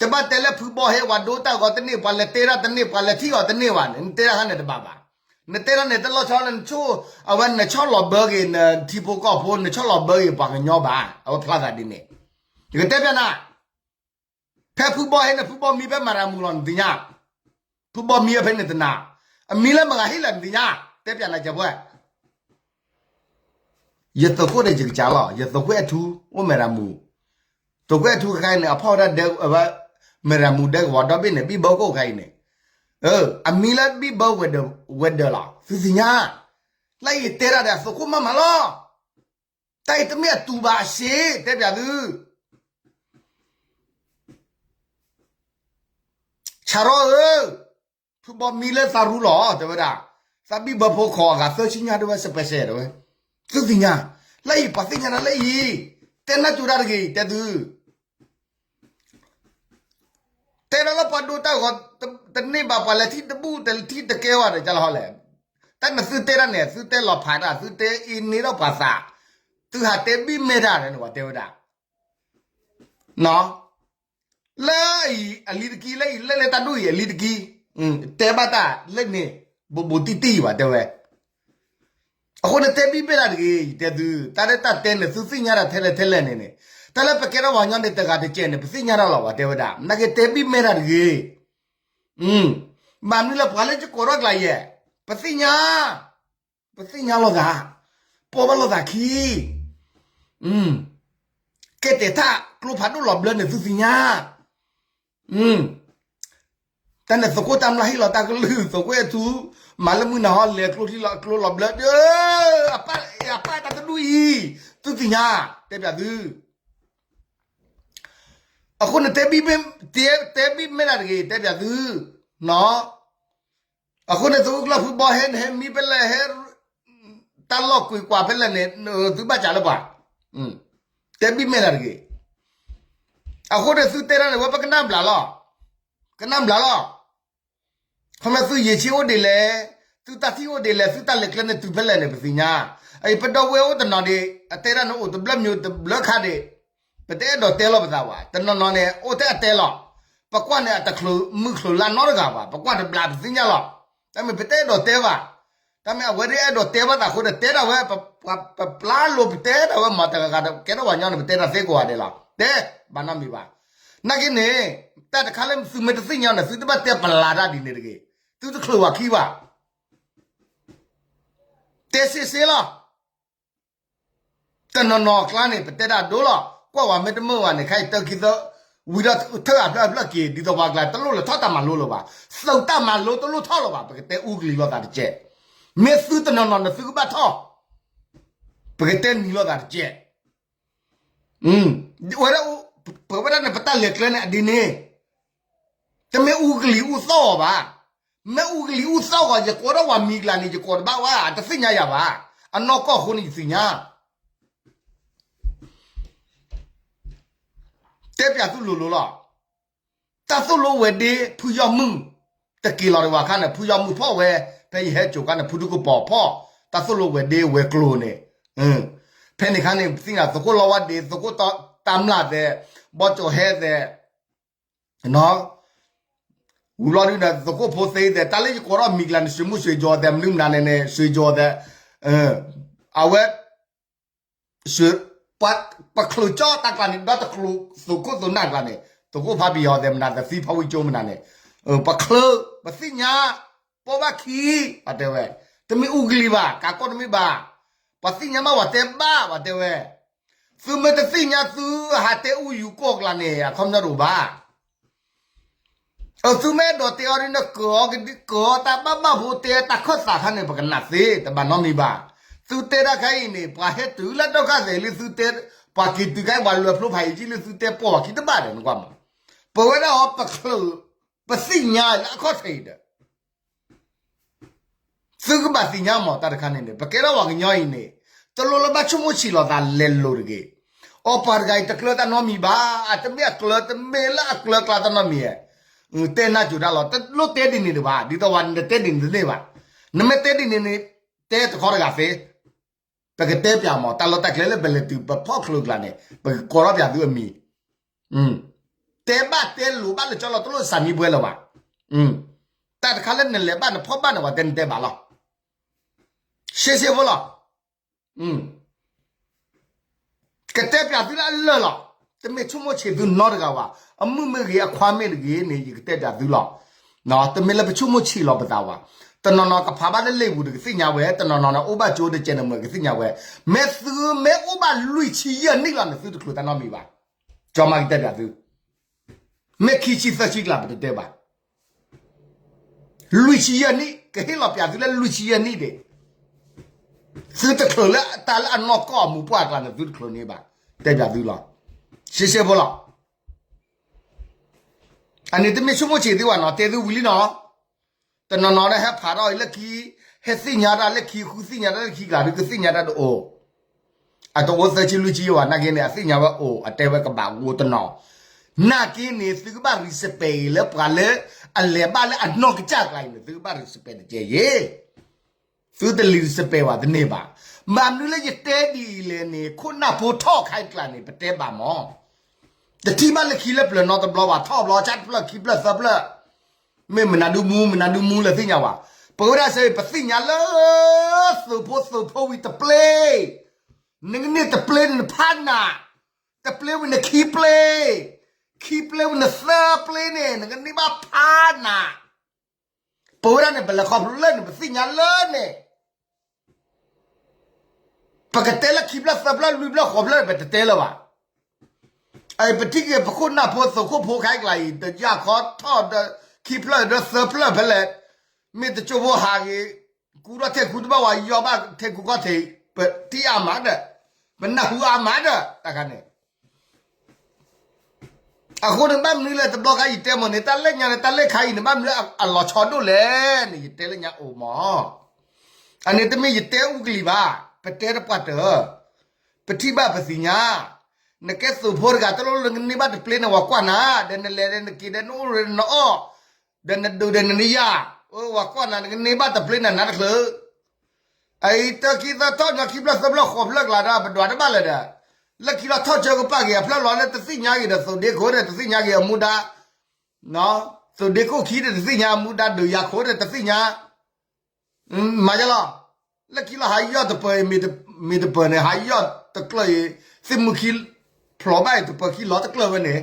တဘၣ်တဲလၢဖုဘီဟဲဝဲဒိတၢ်ဂီၤတန့ၢ် ပှၤလဲၤတဲတၢ်တန့ၢ် ပှၤလဲၤထံၣ်အီၤတန့ၢ်ဘၣ်န့ၣ် နတဲတၢ်ခါန့ၣ်တဘၣ်ဘၣ် နတဲတၢ်န့ၣ် တလီၤဆီလၢနဆိၣ် အဝဲနဆီၣ်လီၤဘၢက့ၤနထံဖိကီၢ်ဖိ နဆီၣ်လီၤဘၢက့ၤပှၤကညီဘၣ် အဝဲဖျါသးဒ်န့ၣ် ယကတဲပျးနၤ ဖဲဖုဘီဟဲန့ၣ် ဖုဘီမံဖဲမဲၢ်ရမူလီၤ နသ့ၣ်ညါ ဖုဘီမံဝဲဖဲန့ၣ်တနၤ အမံလၢမတၤဟံၣ်လဲၣ် နသ့ၣ်ညါ တဲပျးနၤကဲးပှဲၤ ယသုးခိၣ်ဒီးယကစၢ်လီၤ ယသုးခိၣ်အဲၣ်ထူ အိၣ်မဲၢ်ရမူ သုးခိၣ်အဲၣ်ထူခဲအံၤန့ၣ် အဖီၣ်ဝဲဒၣ်ဒဲ မဲၢ်ရမူဒဲကဝီၤဒီဘ့ၣ်န့ၣ် ဘံၣ်ဘၢခိၣ်ခဲအံၤန့ၣ် အမံလၢဘံၣ်ဘၢဝဲၤဒၢးလီၤ သုသ့ၣ်ညါ လၢယတဲတၢ်ဒီးအသုးခိၣ်မၤမၤလီၤ တၢ်အံၤတမ့ၢ်အတူၢ်ဘၣ်အစ့ တဲပျးသု ဆၣ်ရီဧၢ, ဖုဘီမံလၢသးရူလီၤ တဲဝဲဒၣ်, သးဘံၣ်ဘၢဖိခိးအဂၤသၢဆံညါတဲဝဲ စပဲစဲတဲဝဲ, သုသ့ၣ်ညါ, လၢအံၤပှၤသ့ၣ်ညါတၢ်လၢအံၤ, တဲနၢ်ကၠိတၢ်တဂ့ၤ တဲသု, တဲဒၣ်လၢပှၤဒိတၢ်ဂီၤတန့ၢ်ဘၣ် ပှၤလဲၤထံၣ်တဘူၣ် တထံၣ်တကဲဝဲဒီး ကလီၤဟီလဲၣ်, တၢ်နသုတဲတၢ်န့ၣ် သုတဲလီၤဖးတၢ် သုတဲအ့န့ၢ်ထီၣ်ပှၤသး, သုဟးတဲဘံၣ်မဲာ်တၢ်န့ၣ် ပှၤတဲဝဲဒၣ် လၢအံၤ အလံၤတကံ လၢအံၤ လၢလၢတၢ်ဒိၣ်အံၤ အလံၤတကံ, တဲဘၣ်တၢ်လၢန့ၣ် ဘူးဘူးတံၢ်တံၢ်ဘၣ်တဲဝဲ, အဃိန့ၣ်တဲဘံၣ်မဲာ်တၢ်တဂ့ၤ ယတဲသု, တၢ်လၢတၢ်တဲန့ၣ် သုသ့ၣ်ညါတၢ်ထဲလဲၣ်ထဲလဲၣ်န့ၣ်န့ၣ်, တၢ်လၢပကဲထီၣ်ပှၤကညီန့ၣ် တဂၤတကဲးန့ၣ် ပသ့ၣ်ညါတၢ်လီၤ ပှၤတဲဝဲဒၣ်, နာ်က့တဲဘံၣ်မဲာ်တၢ်တဂ့ၤ, ဘၣ်မနုၤလၢပှၤလၢယကိးထီၣ်ကျါယဲၢ်, ပသ့ၣ်ညါ ပသ့ၣ်ညါလိာ်သး, ပိာ်ဘၣ်လိာ်သးခံ, ကဲတဲာ်ထၣ်ကျိဖးဒိၣ်လီၤဘျၢန့ၣ် သုသ့ၣ်ညါ, တၢ်န့ၣ်သုးခိၣ်တၢ်မျၢ်ဟ့ၣ်လီၤတၢ်ကလုၢ် သုးခိၣ်အဲၣ်ထူ, မၤလၢမုၢ်နၤဟီလဲၤကျိထံလီၤကျိလီၤဘျၢ, အပၢ်တၢ်တဒူၣ်အံၤ, သုသ့ၣ်ညါ, တဲပၠးသု, အဃိန့ၣ်တဲဘံၣ်မဲာ်တၢ်တဂ့ၤ တဲပၠးသု, အဃိန့ၣ် သုးခိၣ်ကျၢၢ်ဖုဘီဟဲန့ၣ် ဟဲမံဖဲလဲၣ် ဟဲ တၢ်လီၢ်ကွံာ်ကွၢ်ဖဲလဲၣ်န့ၣ် သုဘၣ်စးလၢပှၤ, တဲဘံၣ်မဲာ်တၢ်တဂ့ၤ, အဃိန့ၣ်သုတဲတၢ်န့ၣ် ဝဲပကနၣ်ဘျးလီၤ, ကနၣ်ဘျးလီၤ, ခီမ့ၢ်သုယံာ်ဆံအိၣ်ဒ်လဲၣ်, သုတၢ်ထံၣ်အိၣ်ဒ်လဲၣ် သုတၢ်လဲၤကျဲန့ၣ်တုၤဖဲလဲၣ်န့ၣ် ပသ့ၣ်ညါ, အအံၤပဒီပုၢ်ဝဲၢ်အိၣ်တနီၤဒံး အတဲတၢ်န့ၣ်အိၣ်တဘျၢမံၤတဘျၢခါဒံး ပတအဲၣ်ဒိးတဲလီၤပသးဘၣ်, တနီၤနီၤန့ၣ် အိၣ်ထဲအတဲလီၤ, ပကွၢ်န့ၣ်အတချုးမုၢ်ချုးလါနီတဂၤဘၣ်, ပကွၢ်တဘျးပသ့ၣ်ညါလီၤ, တၢ်မ့ၢ်ပတအဲၣ်ဒိးတဲဘၣ်, တၢ်မ့ၢ်အဝဲဒၣ်အဲၣ်ဒိးတဲဘၣ်သးအဃိဒီး တဲဒၣ်ဝဲ, ပပျါလိၤပတဲဒၣ်ဝဲမၤတဂၤဂၤဒီး ကဲထီၣ်ပှၤကညီန့ၣ် ပတဲတၢ်သ့ကိးဂၤဒဲးလီၤ, တဲ, ဘၣ်နီတမံၤဘၣ်, နာ်က့န့ၣ်, တၢ်တခါလၢသုမ့ၢ်တသ့ၣ်ညါန့ၣ် သုတဘၣ်တဲပလၤတၢ်ဒ်န့ၣ်တဂ့ၤ, သုတချုးဝဲခံဘၣ် တဲစ့စ့လီၤ, တနီၤနီၤအကျါန့ၣ် ပတဲတၢ်ဒိလီၤ, ကွၢ်ဝဲမ့ၢ်တမုာ်ဝဲန့ၣ် ခဲအံၤတၢခံသၢ, ဝံၤဒီးထၢၣ်အဖျၢၣ်အဖျၢၣ်က့ၤ ဒ်သိးပှၤကျါ တလိၣ်လဲၤထီၣ်တၢ်မၤလိလၢၤဘၣ်, သုးတၢ်မၤလိတလိၣ်ထီၣ်လၢၤဘၣ်, ပကတဲအူကလံၤလိာ်သးတကဲး, မ့ၢ်သုတနီၤနီၤန့ၣ်သုကဘၣ်ထီၣ်, ပကတဲနံၤလိာ်သးတကဲး ဝဲဒၣ်, ပဝဲဒၣ်န့ၣ် ပတၢ်လဲၤကျဲန့ၣ်အဒ်န့ၣ်, တမ့ၢ်အူကလံၤအူသီၣ်အီၤဘၣ်, မ့ၢ်အူကလံၤအူသီၣ်အီၤ ယကိးထီၣ်ဝဲမံၤကျါန့ၣ် ယကိးတဘၣ်ဝဲ တသ့ၣ်ညါယၤဘၣ်, အနီၢ်ကီၢ်အဃိန့ၣ်ယသ့ၣ်ညါ တၢ်သိၣ်လိလိၤလီၤ. တၢ်သိၣ်လိဝဲဒ့ဖုယီၢ်မုၢ်, တက့ၤလီၤဒံးဝဲအခါန့ၣ် ဖုယီၢ်မုၢ်ဖီၣ်ဝဲ, ဖဲယဟဲစိာ်ခါန့ၣ် ဖုဒူကပီၤဖီၣ်, တၢ်သိၣ်လိဝဲဒ့ဝဲၤကျိၤန့ၣ်, ဖဲန့ၣ်ခါန့ၣ် ပသ့ၣ်ညါသုးခိၣ်လီဝါဒ့ သုးခိၣ်တၢ်မျၢ်သဲး, ဘီကၠီၤဟဲသဲး, ဝံၤဘျီဒုန့ၣ် သုးခိၣ်ဖိသ့သဲး, တၢ်လၢယကိးထီၣ်မံၤကျါန့ၣ် ဆွေမုၣ်ဆွေကျော်သဲး, မနုၤမနုၤန့ၣ်န့ၣ် ဆွေကျော်သဲး, အဝဲ ပှၤ ပချုးကၠီတၢ်ကျါန့ၣ် ဒီတကျိၤ သုးခိၣ်သုးနၢ်ကျါန့ၣ် သုးခိၣ်ဖါဘံယီၤသဲးမနုၤ သးသံဖါဝံကၠိမနုၤန့ၣ်, ပချုး ပသ့ၣ်ညါ ပိာ်ဘၣ်ခံ, ပှၤတဲဝဲ, တမ့ၢ်အူကလံၤဘၣ် ကးကီၢ်တမ့ၢ်ဘၣ်, ပှၤသ့ၣ်ညါမး ပှၤတဲဘၣ် ပှၤတဲဝဲ, သုမ့ၢ်တသ့ၣ်ညါ သုဟးတဲအူယူၤကီၢ်ကျါန့ၣ် အခီပညီတအိၣ်ဘၣ်. အသုမ့ၢ်အဲၣ်ဒိးတဲအီၤဒ်န့ၣ် ကၢၤအီၤကဒု ကၢၤအီၤတၢ်ဘၣ်ဘၣ်ဖိ တဲတၢ်ခၢၣ်သးခါန့ၣ် ပကနၣ်သ့ တဘၣ်နီတမံၤဘၣ်. သုတဲတၢ်ခဲအံၤန့ၣ် ပှၤဟဲတုၤလၢဒုက္ခသည်လၢသုတဲ, ပှၤက့ၤတုၤခဲအံၤ ပှၤလဲၤဖျိဖးအံၤကံလၢသုတဲ ပိာ်အခံတဘၣ်ဒီး နကွၢ်မး, ပဝဲဒၣ်အီၤ ပချုး ပသ့ၣ်ညါလၢအခီၣ်ထံးအံၤဒီး သုကဘၣ်သ့ၣ်ညါမး တၢ်တခါန့ၣ်န့ၣ် ပကဲထီၣ်ပှၤကညီအံၤန့ၣ် တလိၣ်လၢဘၣ်ဆိကမိၣ်ဆံးလိာ်သးလဲၤလိၤတဂ့ၤ. အီပှၤတဂၤအံၤ တကျၢၤတၢ်နီတမံၤဘၣ်, တမ့ၢ်အကျၢၤ တမ့ၢ်လၢအကျၢၤကျါတၢ်နီတမံၤ, တဲနၢ်စူၤတၢ်လီၤ. တလိၣ်တဲဒ်န့ၣ်တဘၣ်, ဒ်သိးဝဲနတဲဒ်န့ၣ်တန့ၢ်ဘၣ်. နမ့ၢ်တဲဒ်န့ၣ်န့ၣ် တဲတခီတဂၤသ့, ပကတဲပၠးမး တၢ်လီၢ်တၢ်ကျဲလၢပလဲၤတုၤပဖီၣ်ချုးကျါန့ၣ် ပကကိးထီၣ်ပၠးသုအမံၤ တဲဘၣ်တဲလိၤဘၣ်လၢကၠီလီၤ တလိၣ်စးမံဘှဲလၢၤဘၣ်. တၢ်တခါလၢနလဲၤဘၣ်နဖီၣ်ဘၣ်န့ၣ် ပှၤတဲနတဲဘၣ်လီၤ. ရှဲရှဲဖိလီၤ. ကတဲပၠးသုလၢအလၢာ်လီၤ. တမ့ၢ်ဆိကမိၣ်ဆံးသုနီတဂၤဘၣ်. အမုၣ်မ့ၢ်ဂ့ၤ အခွါမ့ၢ်တဂ့ၤန့ၣ် ယကတဲပၠးသုလီၤ. တမ့ၢ်လၢပဆိကမိၣ်ဆံးလီၤပသးဘၣ်. တနီၤနီၤကဖးဘၣ်လၢလ့ၣ်ပူၤတကသ့ၣ်ညါဝဲ, တနီၤနီၤန့ၣ် အိၣ်ဘၣ်ကၠိတကဲန့ၣ်မ့ၢ်ကသ့ၣ်ညါဝဲ. မ့ၢ်သုမ့ၢ်အိၣ်ဘၣ်လွံၢ်ဆံယဲၢ်နံၣ်လီၤန့ၣ် သုတချုးတၢ်နီတမံၤဘၣ်. ကၠီမးကတဲပၠးသု မ့ၢ်ခံဆံသၢဆံကျါပတတဲဘၣ်. လွံၢ်ဆံယဲၢ်နံၣ် ကဟ့ၣ်လီၤပၠးသုလၢလွံၢ်ဆံယဲၢ်နံၣ်ဒံး, သုတချုးလၢတၢ်လၢအနီၢ်ကီၢ်အမူးပှၢ်အကျါန့ၣ် သုတချုးန့ၣ်ဘၣ်. တဲပၠးသုလီၤ. ရှဲရှဲဖိလီၤ. အန့ၣ်တမ့ၢ်ဆိကမိၣ်ဆံးသုဘၣ်နီၤ, တဲသုဝံၤလံနီၤ. တနီၤနီၤဒီးဟဲဖးထီၣ်အံၤလၢခံ, ဟဲသ့ၣ်ညါတၢ်လၢခံ, ဃုသ့ၣ်ညါတၢ်လၢခံကျါဒီး ကသ့ၣ်ညါတၢ်တအိၣ်, အတအိၣ်သၢဆံလွံၢ်ဆံယဲၢ်ဘၣ်, နာ်က့န့ၣ် အသ့ၣ်ညါဝဲအိၣ်, အတဲဝဲကဘၣ်ဂိတနီၤ. နာ်က့န့ၣ် သုကဘၣ် respect အံၤလၢပှၤလၢအလဲၤဘၣ်လၢအနီၢ်ကစၢ်ကျါအံၤန့ၣ် သုကဘၣ် respect တကဲယ့ၣ်. သုတလံၤ respect ဘၣ်တန့ၢ်ဘၣ်. ဘၣ်မနုၤလၢယတဲဒ်အံၤလဲၣ်န့ၣ် ခိၣ်နၢ်ဖိထီၣ်ခါအံၤကျါန့ၣ် ပတဲဘၣ်မး. တထံၣ်ဘၣ်လၢခံလၢပျၢၤနီတဘျီဘၣ်, ထီၣ်ဘျီ ဆၣ်တဖျၢၣ်ခံဖျၢၣ်သၢဖျၢၣ်, မ့ၢ်မနုၤဒုမူ မနုၤဒုမူလၢသ့ၣ်ညါဘၣ်. ပဝဲဒၣ်စ့ၢ် ပသ့ၣ်ညါလၢ သုးဖိသုးဖိဝံၤတပျ့, နကန့ၢ်တပျ့န့ၣ်နဖးနး, တပျ့ဝံၤနခံပျ့, ခံပျ့ဝံၤနသၢပျ့န့ၣ် နကန့ၢ်ဘၣ်ဖးနး. ပဝဲဒၣ်န့ၣ် ပလဲၤခီဖျိလၢန့ၣ် ပသ့ၣ်ညါလၢန့ၣ် ပကတဲလၢခံဖျၢၣ်သၢဖျၢၣ်လွံၢ်ဖျၢၣ်ဃိးဖျၢၣ် ပတတဲလၢၤဘၣ်. အပထံၣ်က့ၤပခိၣ်နၢ်ဖိသုးခိၣ်ဖိခဲအံၤကျါအံၤ တယၢ်ခီထီၣ်ဒီးခံဖျၢၣ်ဒီးသၢဖျၢၣ်ဖဲလဲၣ်, မ့ၢ်တကၠိဖိဟးဂ့ၤ ကူထီၣ်ထဲကူတဘၣ်ဝဲ ယီၢ်ဘၣ်ထဲကူခီၣ်ထံး, ပထံၣ်အါမးဒီး ပနၢ်ဟူအါမးဒီး တၢ်ခါန့ၣ် အဃိန့ၣ် ဘၣ်မနုၤလဲၣ် တဘျီခါယတဲမ့ၢ်န့ၣ် တၢ်လၢညါန့ၣ် တၢ်လၢခါအံၤန့ၣ် ဘၣ်မနုၤအလီၤဆီဒိၣ်လဲၣ်န့ၣ် ယတဲလၢညါအိၣ်မး. အန့ၣ်တမ့ၢ်ယတဲအူကလံၤဘၣ်, ပတဲတပှၢ်တၢၢ်, ပထံၣ်ဘၣ်ပသ့ၣ်ညါ, နကဲသုးဖိတဂၤ တလိၣ်လၢနကန့ၢ်ဘၣ်တပျ့န့ၣ် ဝဲကွၢ်နၤ, ဒီးနလဲၤဒီးနက့ၤဒီးနအိၣ်ဒီးနအီၣ်, ဒီးနဒုးဒီးနနယၢ်, ဝဲကွၢ်နၤ နကန့ၢ်ဘၣ်တပျ့န့ၣ် နၤတချုး အအံၤ တၢ်ခံသၢထီၣ်ညီခံဖျၢၣ်သၢဖျၢၣ်ဃိးဖျၢၣ်ကျါဒီး ပဒွးတဘၣ်လၢၤဒီး လၢခံလီၤထီၣ်ဆၢကပာ်က့ၤအဖျၢၣ်လီၤလၢတသ့ၣ်ညါက့ၤဒီး သုးဒ့ခိၣ်ဒီးတသ့ၣ်ညါက့ၤအမူဒါ, သုးဒ့ခိၣ်ခံဒီးတသ့ၣ်ညါအမူဒါ ဒုးယၤခိၣ်ဒီးတသ့ၣ်ညါ, မၤယလီၤ, လၢခံလီၤဟးယီၢ်တပၢၤ မ့ၢ်တပၢၤန့ၣ် ဟးယီၢ်တကျၢၢ်အံၤ သ့ၣ်မုၢ်ခံ ဖျိးဘၣ်အံၤတပၢၤခံလီၤတကျၢၢ်ဝဲန့ၣ်,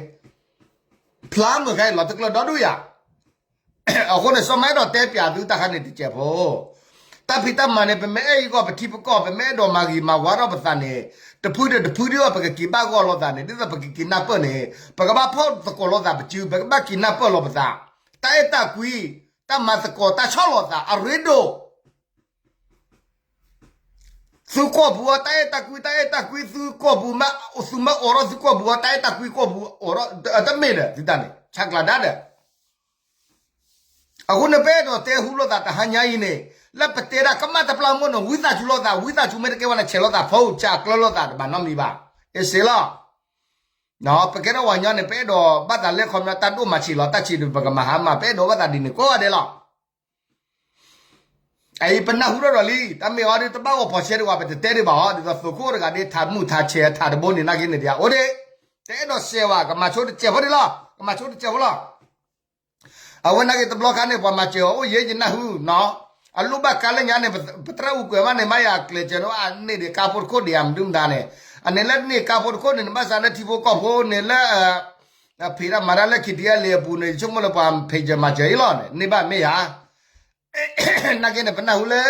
ဖျါမုၢ်ခဲအံၤလီၤတကျၢၢ်ဒီဒူၣ်ယၤ အဃိန့ၣ် စီၤမၤအဲၣ်ဒိးတဲပၠးသုတၢ်ခါန့ၣ်တစဲးဖိ, တၢ်ဖံးတၢ်မၤန့ၣ် ပမ့ၢ်အဲၣ်အံၤဂီၢ် ပထံပကီၢ် ပမ့ၢ်အဲၣ်ဒိးမၤဂ့ၤမၤဝါထီၣ်ပသးန့ၣ် တဖုဒီးတဖုဒ်အံၤ ပကက့ၤဘၣ်ဂီၢ်လိာ်သးန့ၣ် ဒ်သိးပကက့ၤနၢ်ပၢၢ်န့ၣ် ပကဘၣ်ဖီၣ်သကိးလိာ်သးပစု ပကဘၣ်က့ၤနၢ်ပၢၢ်လိာ်ပသး, တၢ်အဲၣ်တၢ်ကွံ တၢ်မၤသကိးတၢ်ဆီၣ်လိာ်သးအရ့ဒိၣ် သုကီၢ်ပူၤအီၤ တၢ်အဲၣ်တၢ်ကွံ တၢ်အဲၣ်တၢ်ကွံ သုကီၢ်ပူၤ သုမ့ၢ်အိးထီၣ်သုကီၢ်ပူၤအီၤ တၢ်အဲၣ်တၢ်ကွံကီၢ်ပူၤအိးထီၣ် တမ့ၢ်ဒီး သုတၢ်န့ၣ် ဆါကျးဒါဒီး အဃိန့ၣ် ပအဲၣ်ဒိးတဲဟူလိာ်သးတဟါညါအံၤန့ၣ် လၢပတဲဒၣ်ကမၣ်တပျၢ်မိၢ်န့ၣ် ဝံသးစူၤလိာ်သး ဝံသးစူၤမ့ၢ်တကဲဝဲန့ၣ် ဆဲးလိာ်သး ဖီၣ်စၢ်ကျၢလိာ်သးတဘၣ်နီတမံၤဘၣ်. အ့ၣ်စ့လီၤ ပကဲထီၣ်ပှၤကညီန့ၣ် ပအဲၣ်ဒိးဘၣ်သးလၢခီပညီတၢ်ဒိၣ်မၤဆံးလီၤ တၢ်ဆံးဒုးပကမၤဟါမၢ် ပအဲၣ်ဒိးဘၣ်သးဒ်န့ၣ်ကိးဂၤဒဲးလီၤ. အအံၤပနၢ်ဟူထီၣ်ဒီးလံ တၢ်မ့ၢ်အီၤဒ်တဘၣ်ဂီၤဖီၣ်ဆဲးဒံးဝဲ ပတတဲဒံးဘၣ်အီၤ ဒ်သိးသုးခိၣ်တဂၤဒ်ထးမုၢ်ထးဆဲးထးတဘိန့ၣ် နာ်က့န့ၣ်ဒ်အိၣ်ဒံး တအဲၣ်ဒိးစဲးဝဲ ကမၤဆိတစဲးဖိဒံးလီၤ ကမၤဆိတစဲးဖိလီၤ. အဝဲနာ်က့တဘျီခါန့ၣ် ပှၤမၤစၢၤအီၤအိၣ်ယဲၢ်ယနၢ်ဟူနီၤ, အလိၣ်ဘၣ်ကါလၢညါန့ၣ် ပသရၣ်အူကွဲးမးန့ၣ် မ့ၢ်ယၤကျဲးစၢးန့ၣ် အန့ၢ်ဒံးကါဖိတခိၣ်ဒံးဧါ မနုၤမတၤန့ၣ်, အန့ၣ်လၢန့ၢ်ကါဖိတခိၣ်န့ၣ် နဘၣ်စးလၢထံဖိကီၢ်ဖိန့ၣ်လၢ ဖံးတၢ်မၤတၢ်လၢ ခံထံအဲလ့ၣ် အပူၤန့ၣ် ယဆိကမိၣ်လၢပှၤဖံးစၢၤမၤစၢၤအံၤလီၤန့ၣ် န့ၢ်ဘၣ်မ့ၢ်ယၤ နာ်က့န့ၣ် ပနၢ်ဟူလၢ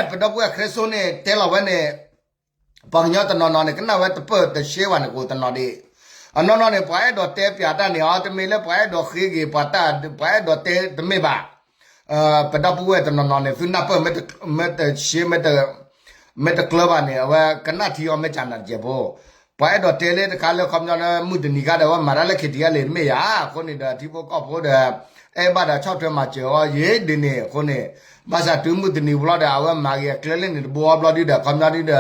ပဒီပုၢ်ဝဲၢ်ခရံာ်စိန့ၣ် တဲလီၤဝဲန့ၣ် ပှၤကညီတနီၤနီၤန့ၣ် ကနၣ်ဝဲတပၢၢ်တဆှဲဝဲန့ၣ် ကအိၣ်တနီၤဒံး, အနီၢ်နီၢ်န့ၣ် ပှၤအဲၣ်ဒိးတဲပၠးတၢ်န့ၣ်အီၤ တမ့ၢ်လၢပှၤအဲၣ်ဒိးဃ့ဂ့ၤပှၤတၢ် ပှၤအဲၣ်ဒိးတဲတမ့ၢ်ဘၣ်, ပဒီပုၢ်ဝဲၢ်တနီၤနီၤန့ၣ် သုနၢ်ပၢၢ် မ့ၢ်တဆှဲ မ့ၢ်တကျၢၤဘၣ်န့ၣ် အဝဲကနၣ်ထံအီၤမ့ၢ်ကနၣ်တစဲးဖိ, ပှၤအဲၣ်ဒိးတဲလၢတခါလၢခီပညီလၢမုၢ်တနံၤခါဒီး အဝဲမၤတၢ်လၢ ခံထံအဲလ့ၣ် တမ့ၢ်ယၤ, အဃိန့ၣ်ဒီး ထံဖိကီၢ်ဖိဒီး အဲၣ်ဘၣ်ဒီးဆီၣ်ထွဲမၤစၢၤအီၤယဲၢ်ဒ်န့ၣ် အဃိန့ၣ် ဘၣ်ဆၣ်တုၤမုၢ်တနံၤဝံၤလီၤဒီး အဝဲမၤဂ့ၤအကျဲလၢန့ၣ်တဘိအီၤဘျီဒ်ဒီး ခီပညီဒ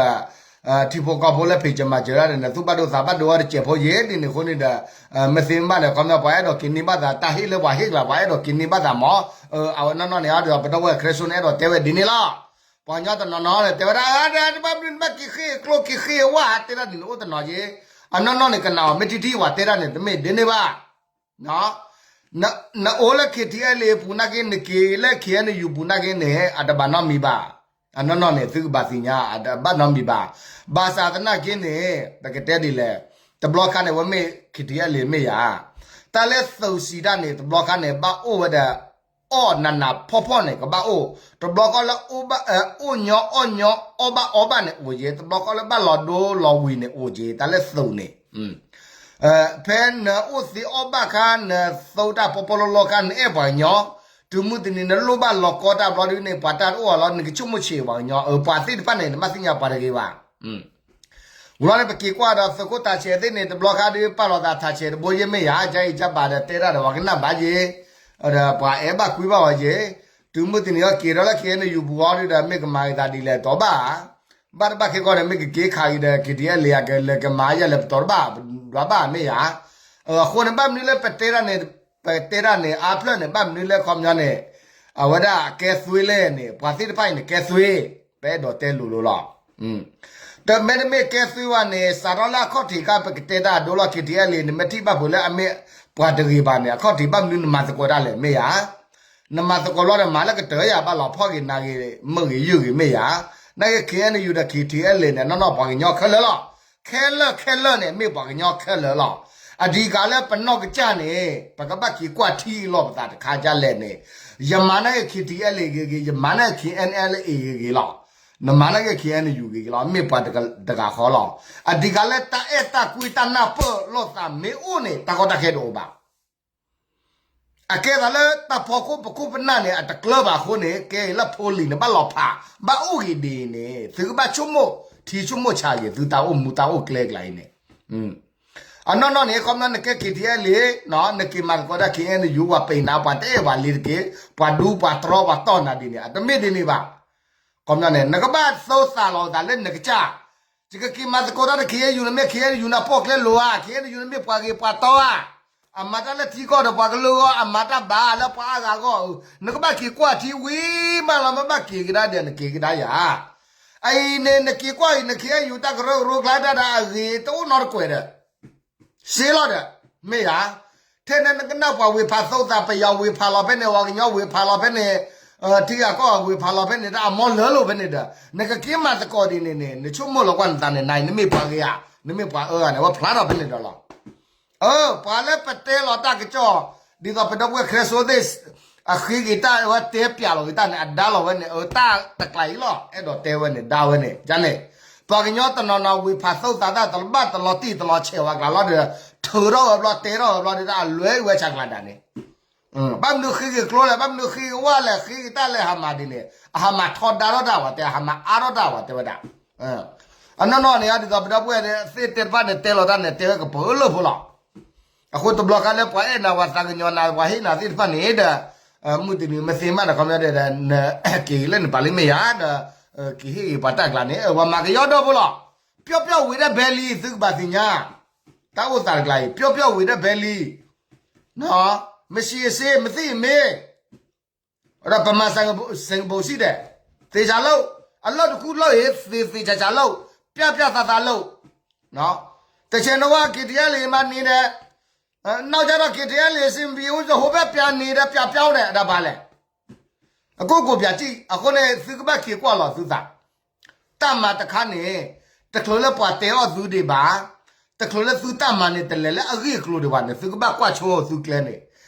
်ဒီး ထံဖိကီၢ်ဖိလၢဖံးစၢၤမၤစၢၤတၢ်န့ၣ် သူၣ်ဘၣ်ဒိသးဘၣ်ဒိအီၤတစဲးဖိယဲၢ်ဒ်န့ၣ် အဃိန့ၣ်ဒီး မ့ၢ်သ့မ့ၢ်ဘၣ်န့ၣ် ခီပညီ ပှၤအဲၣ်ဒိးက့ၤန့ၢ်ဘၣ်သးတၢ်ဟ့ၣ်လၢပှၤဟ့ၣ်ကျါ ပှၤအဲၣ်ဒိးက့ၤန့ၢ်ဘၣ်သးမး, အဝဲနီၢ်နီၢ်န့ၣ်အီၤဒီး ပဒီပုၢ်ဝဲၢ်ခရံာ်စိန့ၣ် အဲၣ်ဒိးတဲဝဲဒ်န့ၣ်လီၤ. ပှၤကညီတနီၤနီၤန့ၣ် တဲဝဲဒၣ် တဘၣ်မနုၤနဘၣ်က့ၤဃ့ၢ်ကျိက့ၤဃ့ၢ်ဝဲ တဲတၢ်န့ၣ် နအိၣ်တနီၤယဲၢ်, အနီၢ်နီၢ်န့ၣ် ကနၣ်အီၤမ့ၢ်ထံထံ ပှၤတဲတၢ်န့ၣ် တမ့ၢ်ဒ်န့ၣ်ဘၣ် နအိၣ်လၢ ခံထံအဲလ့ၣ် အပူၤနာ်က့ နက့ၤလၢ ခံအဲနယူၣ် ပူၤနာ်က့န့ၣ် အတဘၣ်နီတမံၤဘၣ်. အနီၢ်နီၢ်န့ၣ် သုကဘၣ်သ့ၣ်ညါ အတဘၣ်နီတမံၤဘၣ်. ဘၣ်ဆၣ်သနာ်က့န့ၣ် ပကတဲဒ်လဲၣ်, တဘျီခါန့ၣ် ဝဲမ့ၢ် ခံထံအဲလ့ၣ် မ့ၢ်ယၤ, တၢ်လၢသုးစံးတၢ်န့ၣ် တဘျီခါန့ၣ် ဘၣ်အိၣ်ဝဲဒီး အီၣ်နးနးဖှီၣ်ဖှီၣ်န့ၣ် ကဘၣ်အိၣ်, တဘျီဃီလၢ အိၣ်ညီအီၣ်ညီ အီၣ်ဘၣ်အီဘၣ်န့ၣ်အိၣ်က့ၤ, တဘျီဃီလၢဘၣ်လီၤဒိလီၤဝံၤန့ၣ်အိၣ်က့ၤ တၢ်လၢသုးန့ၣ် ဖဲနအိၣ်သ့အီၣ်ဘၣ်ခါ နသိတၢ်ပီပီလီလီခါ နအဲၣ်ပှၤကညီ, တုၤမုၢ်တနံၤနလိၣ်ဘၣ်လီၤကီတၢ်ဘျီဒ်န့ၣ် ပှၤတၢ်တအိၣ်အလီၤ နကဆိကမိၣ်ဆံးပှၤကညီ, အပှၤသ့ၣ်တဖၣ်န့ၣ် နဘၣ်သ့ၣ်ညါပှၤတဂ့ၤဘၣ်. ဝံၤလီၤန့ၣ် ပက့ၤကွၢ်ဒီးသုးခိၣ်ထးဆဲးသ့ၣ်န့ၣ် တဘျီခါဒ်ပာ်လီၤသးထးဆဲးတဘိယဲၢ်မ့ၢ်ယၤ, ကၢအံၤကၢဘၣ်ဒီးတဲတၢ်ဒီး ပှၤကနၣ်ဘၣ်ယဲၢ်, ဒီးပှၤအဲၣ်ဘၣ်ကွံဘၣ်အီၤယဲၢ်, တုၤမုၢ်တနံၤအီၤက့ၤဒီးလၢ ခံအဲနယူၣ် ပူၤအီၤဒ်ဒီး မ့ၢ်ကမၤဂ့ၤသးဒ်လဲၣ်တီဘၣ် ဘၣ်တဘၣ်ခဲကီၢ်ဒီး မ့ၢ်ကက့ၤခးဂ့ၤဒီး ခံထံအဲလ့ၣ် ကလဲၤကမၤယဲၢ်လဲၤပတီၤတဘၣ် ဒွးဘၣ်မ့ၢ်ယၤ, အဃိန့ၣ် ဘၣ်မနုၤလၢပတဲတၢ်န့ၣ်, ပတဲတၢ်န့ၣ် အါဖျၢၣ်န့ၣ် ဘၣ်မနုၤလၢခီပညီန့ၣ်, အဝဲဒၣ်ကဲသွ့လဲၣ်န့ၣ် ပှၤသ့ၣ်တဖၣ်အံၤန့ၣ် ကဲသွ့, ပအဲၣ်ဒိးတဲလိၤလိၤလီၤ. တမ့တမ့ၢ်ကဲသွ့ဘၣ်န့ၣ် စးထီၣ်လၢအခီၣ်ထံးခါ ပကတဲတၢ်အဒိလီၤ ခံထံအဲလ့ၣ်န့ၣ် မ့ၢ်ထံၣ်ဘၣ်ဖုးလၢအမ့ၢ်ပှၤတဂ့ၤဘၣ်န့ၣ် အခီၣ်ထံးဘၣ်မနုၤနမၤသကိးတၢ်လဲၣ် မ့ၢ်ယၤ နမၤသကိးဘျီဒီး မၤလၢကတၢၢ်ယၤဘၣ်လီၤ ဖီၣ်ဂ့ၤနၤဂ့ၤ မုာ်ဂ့ၤယုာ်ဂ့ၤမ့ၢ်ယၤ, နာ်က့ ခံအဲနယူၣ် ဒီး ခံထံအဲလ့ၣ်န့ၣ် နီၢ်နီၢ်ပှၤကညီခဲလၢာ်လီၤ. ခဲလၢာ်ခဲလၢာ်န့ၣ် မ့ၢ်ပှၤကညီခဲလၢာ်လီၤ. အဒံးကးလၢပနီၢ်ကစၢ်န့ၣ် ပကဘၣ်က့ၤကွၢ်ထံလီၤပသးတခါဒ်လဲၣ်န့ၣ်, ယမၤနာ်က့ ခံထံအဲလ့ၣ် ဂ့ၤဂ့ၤ, ယမၤနာ်က့ ခံအဲနအဲလ့ၣ် ဂ့ၤဂ့ၤလီၤ. နမၤနာ်က့ ခံအဲနယူၣ် ဂ့ၤဂ့ၤလီၤ. မ့ၢ်ပှၤတဂၤဃီလီၤ. အဒံးကးလၢတၢ်အဲၣ်တၢ်ကွံတၢ်နၢ်ပၢၢ်လိာ်သးမ့ၢ်အိၣ်န့ၣ် တၢ်ကီတၢ်ခဲတအိၣ်ဘၣ် အကဲသးလၢတၢ်ဖီခိၣ်ပခိၣ်ပနၢ်န့ၣ် အတကျၢၤဘၣ်အဃိန့ၣ် ကဲအံၤလၢဖိလံၤန့ၣ် ဘၣ်လီၤဖး, ဘၣ်အိၣ်ဂ့ၤဒ်အံၤန့ၣ် သုကဘၣ်ဆိကမိၣ်ထံဆိကမိၣ်ဆးဂ့ၤ သုတၢ်အိၣ်မူတၢ်အိၣ်ကျဲကျါအံၤန့ၣ်, အနီၢ်နီၢ်န့ၣ် ခီပညီနကဲ ခံထံအဲလ့ၣ်, နက့ၤမၤသကိးတၢ် ခံအဲနယူၣ် ပှၤပ့ၤနၤ ပှၤတအဲၣ်ပှၤလံၤတက့ၢ်, ပှၤဒူပှၤတြီပှၤတီၢ်နၤဒ်န့ၣ် အတမ့ၢ်ဒ်န့ၣ်ဘၣ်. ခီပညီန့ၣ် နကဘၣ်သိသးလီၤသးလၢနကစၢ် ယကက့ၤမၤသကိးတၢ်ဒီး ခံအဲယူၣ် နမ့ၢ် ခံအဲယူၣ် နပီၢ်ကျဲလိၤဧါ, ခံအဲယူၣ် နမ့ၢ်ပှၤဂ့ၤပှၤတီဧါ, အမၤတၢ်လၢထံကီၢ်ဒီးပှၤကလုာ်အဂီၢ် အမၤတၢ်ဘၣ်လၢပှၤအါဂၤအဂီၢ်, နကဘၣ်က့ၤကွၢ်ထံဝံၤမးလီၤ မ့ၢ်ဘၣ်က့ၤကဒါဒီး နက့ၤကဒါယၤ. အအံၤန့ၣ် နက့ၤကွၢ်အံၤ နခံအဲယူၣ် တၢ်ကရၢကရိကျါတၢ်ဒီး အဂ့ၤတအိၣ်နီတကွဲးဒီး စ့လီၤဒီး မ့ၢ်ဧါ. ထဲန့ၣ်နကနၣ်ပှၤဝ့ၤဖးသိသး ပယီၤဝ့ၤဖးလီၤဖဲန့ၣ် ပှၤကညီဝ့ၤဖးလီၤဖဲန့ၣ်, ထံဂၤကီၢ်ဂၤဝ့ၤဖးလီၤဖဲန့ၣ် တၢ်အမီလၢလိာ်ဖဲန့ၣ်ဒီး နကက့ၤမၤသကိးဒ်န့ၣ်န့ၣ် နဆိကမိၣ်လီၤကွၢ်နသးန့ၣ် နၤအံၤ နမ့ၢ်ပှၤဂ့ၤဧါ, နမ့ၢ်ပှၤအၢဧါန့ၣ် အဝဲဖျါထီၣ်ဖဲန့ၣ်ဒီးလီၤ. အၢ ပှၤလၢပတဲလီၤတၢ်ကစီၣ် ဒ်သိးပဒီပုၢ်ဝဲၢ်ခရံာ်စိသ့ၣ် အဃ့က့ၤတၢ်ဝဲတဲပၠးလီၤက့ၤတၢ်န့ၣ် အဒါလီၤဝဲန့ၣ် အၢ တၢ်တကျါအံၤလီၤ အဲၣ်ဒိးတဲဝဲန့ၣ် ဒါဝဲန့ၣ် ယန့ၣ် ပှၤကညီတနီၤနီၤ ဝ့ၤဖးသိသးတၢ် တဘၣ်တလီၤတံၢ်တလီၤဆဲးဝဲကျါလီၤဒီး ထုးထီၣ်ဝဲဘျီ တဲထီၣ်ဝဲဘျီဒီး အလွဲဝဲဆးကျါဒၣ်န့ၣ် ဘၣ်မနုၤဃ့က့ၤကျိလဲၣ်, ဘၣ်မနုၤဃ့က့ၤဝဲလဲၣ်, ဃ့က့ၤတၢ်လဲၣ် ဟးမၤဒ်န့ၣ်, အဟးမၤထီဒါထီၣ်တၢ်ဝဲတဲ အဟးမၤအါထီၣ်တၢ်ဝဲတဲဝဲဒၣ်. အနီၢ်နီၢ်န့ၣ် ဒ်သိးပဒီပုၢ်ဝဲၢ်သ့ၣ်တဲတဖၣ်န့ၣ် တဲလီၤတၢ်န့ၣ် တဲဝဲကပၢၤလၢဖိလီၤ. အဃိတဘျီခါလၢပှၤအဲၣ်နၤ ပှၤသးကညီၤနၤ ပှၤဟ့ၣ်နၤသ့ၣ်တဖၣ်န့ၣ်ဒီး မုၢ်တနံၤမ့ၢ်သ့မးဒီး ခီပညီဒီး နက့ၤလၢနပာ်လံမ့ၢ်ယၤဒီး က့ၤဟ့ၣ်ဂ့ၤပှၤတၢ်ကျါန့ၣ် ပှၤမၤကယီဒီဖိလီၤ. ပျီပျီဝံၤဒၣ်ဘဲလံ သုကဘၣ်သ့ၣ်ညါ တၢ်အိၣ်သးတကျါအံၤ ပျီပျီဝံၤဒီးဖဲလံ, မ့ၢ်စံးအစ့ မသံၣ်အမ့ၢ် ဒီးပမၤစၢၤကဘိးစံၣ်ဒဲး, သ့ၣ်စၢ်လိၣ်, အလီၢ်တခူလီၢ်အံၤ သ့ၣ်သ့ၣ်စၢ်စၢ်လိၣ်, ပျၢ်ပျၢ်သးသးလိၣ်, တဆဲးနဝါ က့ၤထံအဲလ့မၤန့ၢ်ဒီး နီၢ်ကၠၢ်ဒီး က့ၤထံအဲလ့ စံးဘံ အိၣ်ဟိဖဲပျၢ်န့ၢ်ဒီးပျၢ်ပျၢ်အိၣ်ဒီး အဒၣ်ဘၣ်လဲၣ် အကိၣ်ကိၣ်ပျၢ်စံၣ် အဃိန့ၣ် သုကဘၣ်က့ၤကွၢ်လီၤသုသး တၢ်မၤတခါန့ၣ် တချုးလၢပှၤတဲအီၣ်သုဒံးဘၣ်, တချုးလၢသုတၢ်မၤန့ၣ် တလဲၤလၢအဂ့ၢ်အကျိၤဒံးဘၣ်န့ၣ် သုကဘၣ်ကွၢ်ဆိသုကျဲန့ၣ်,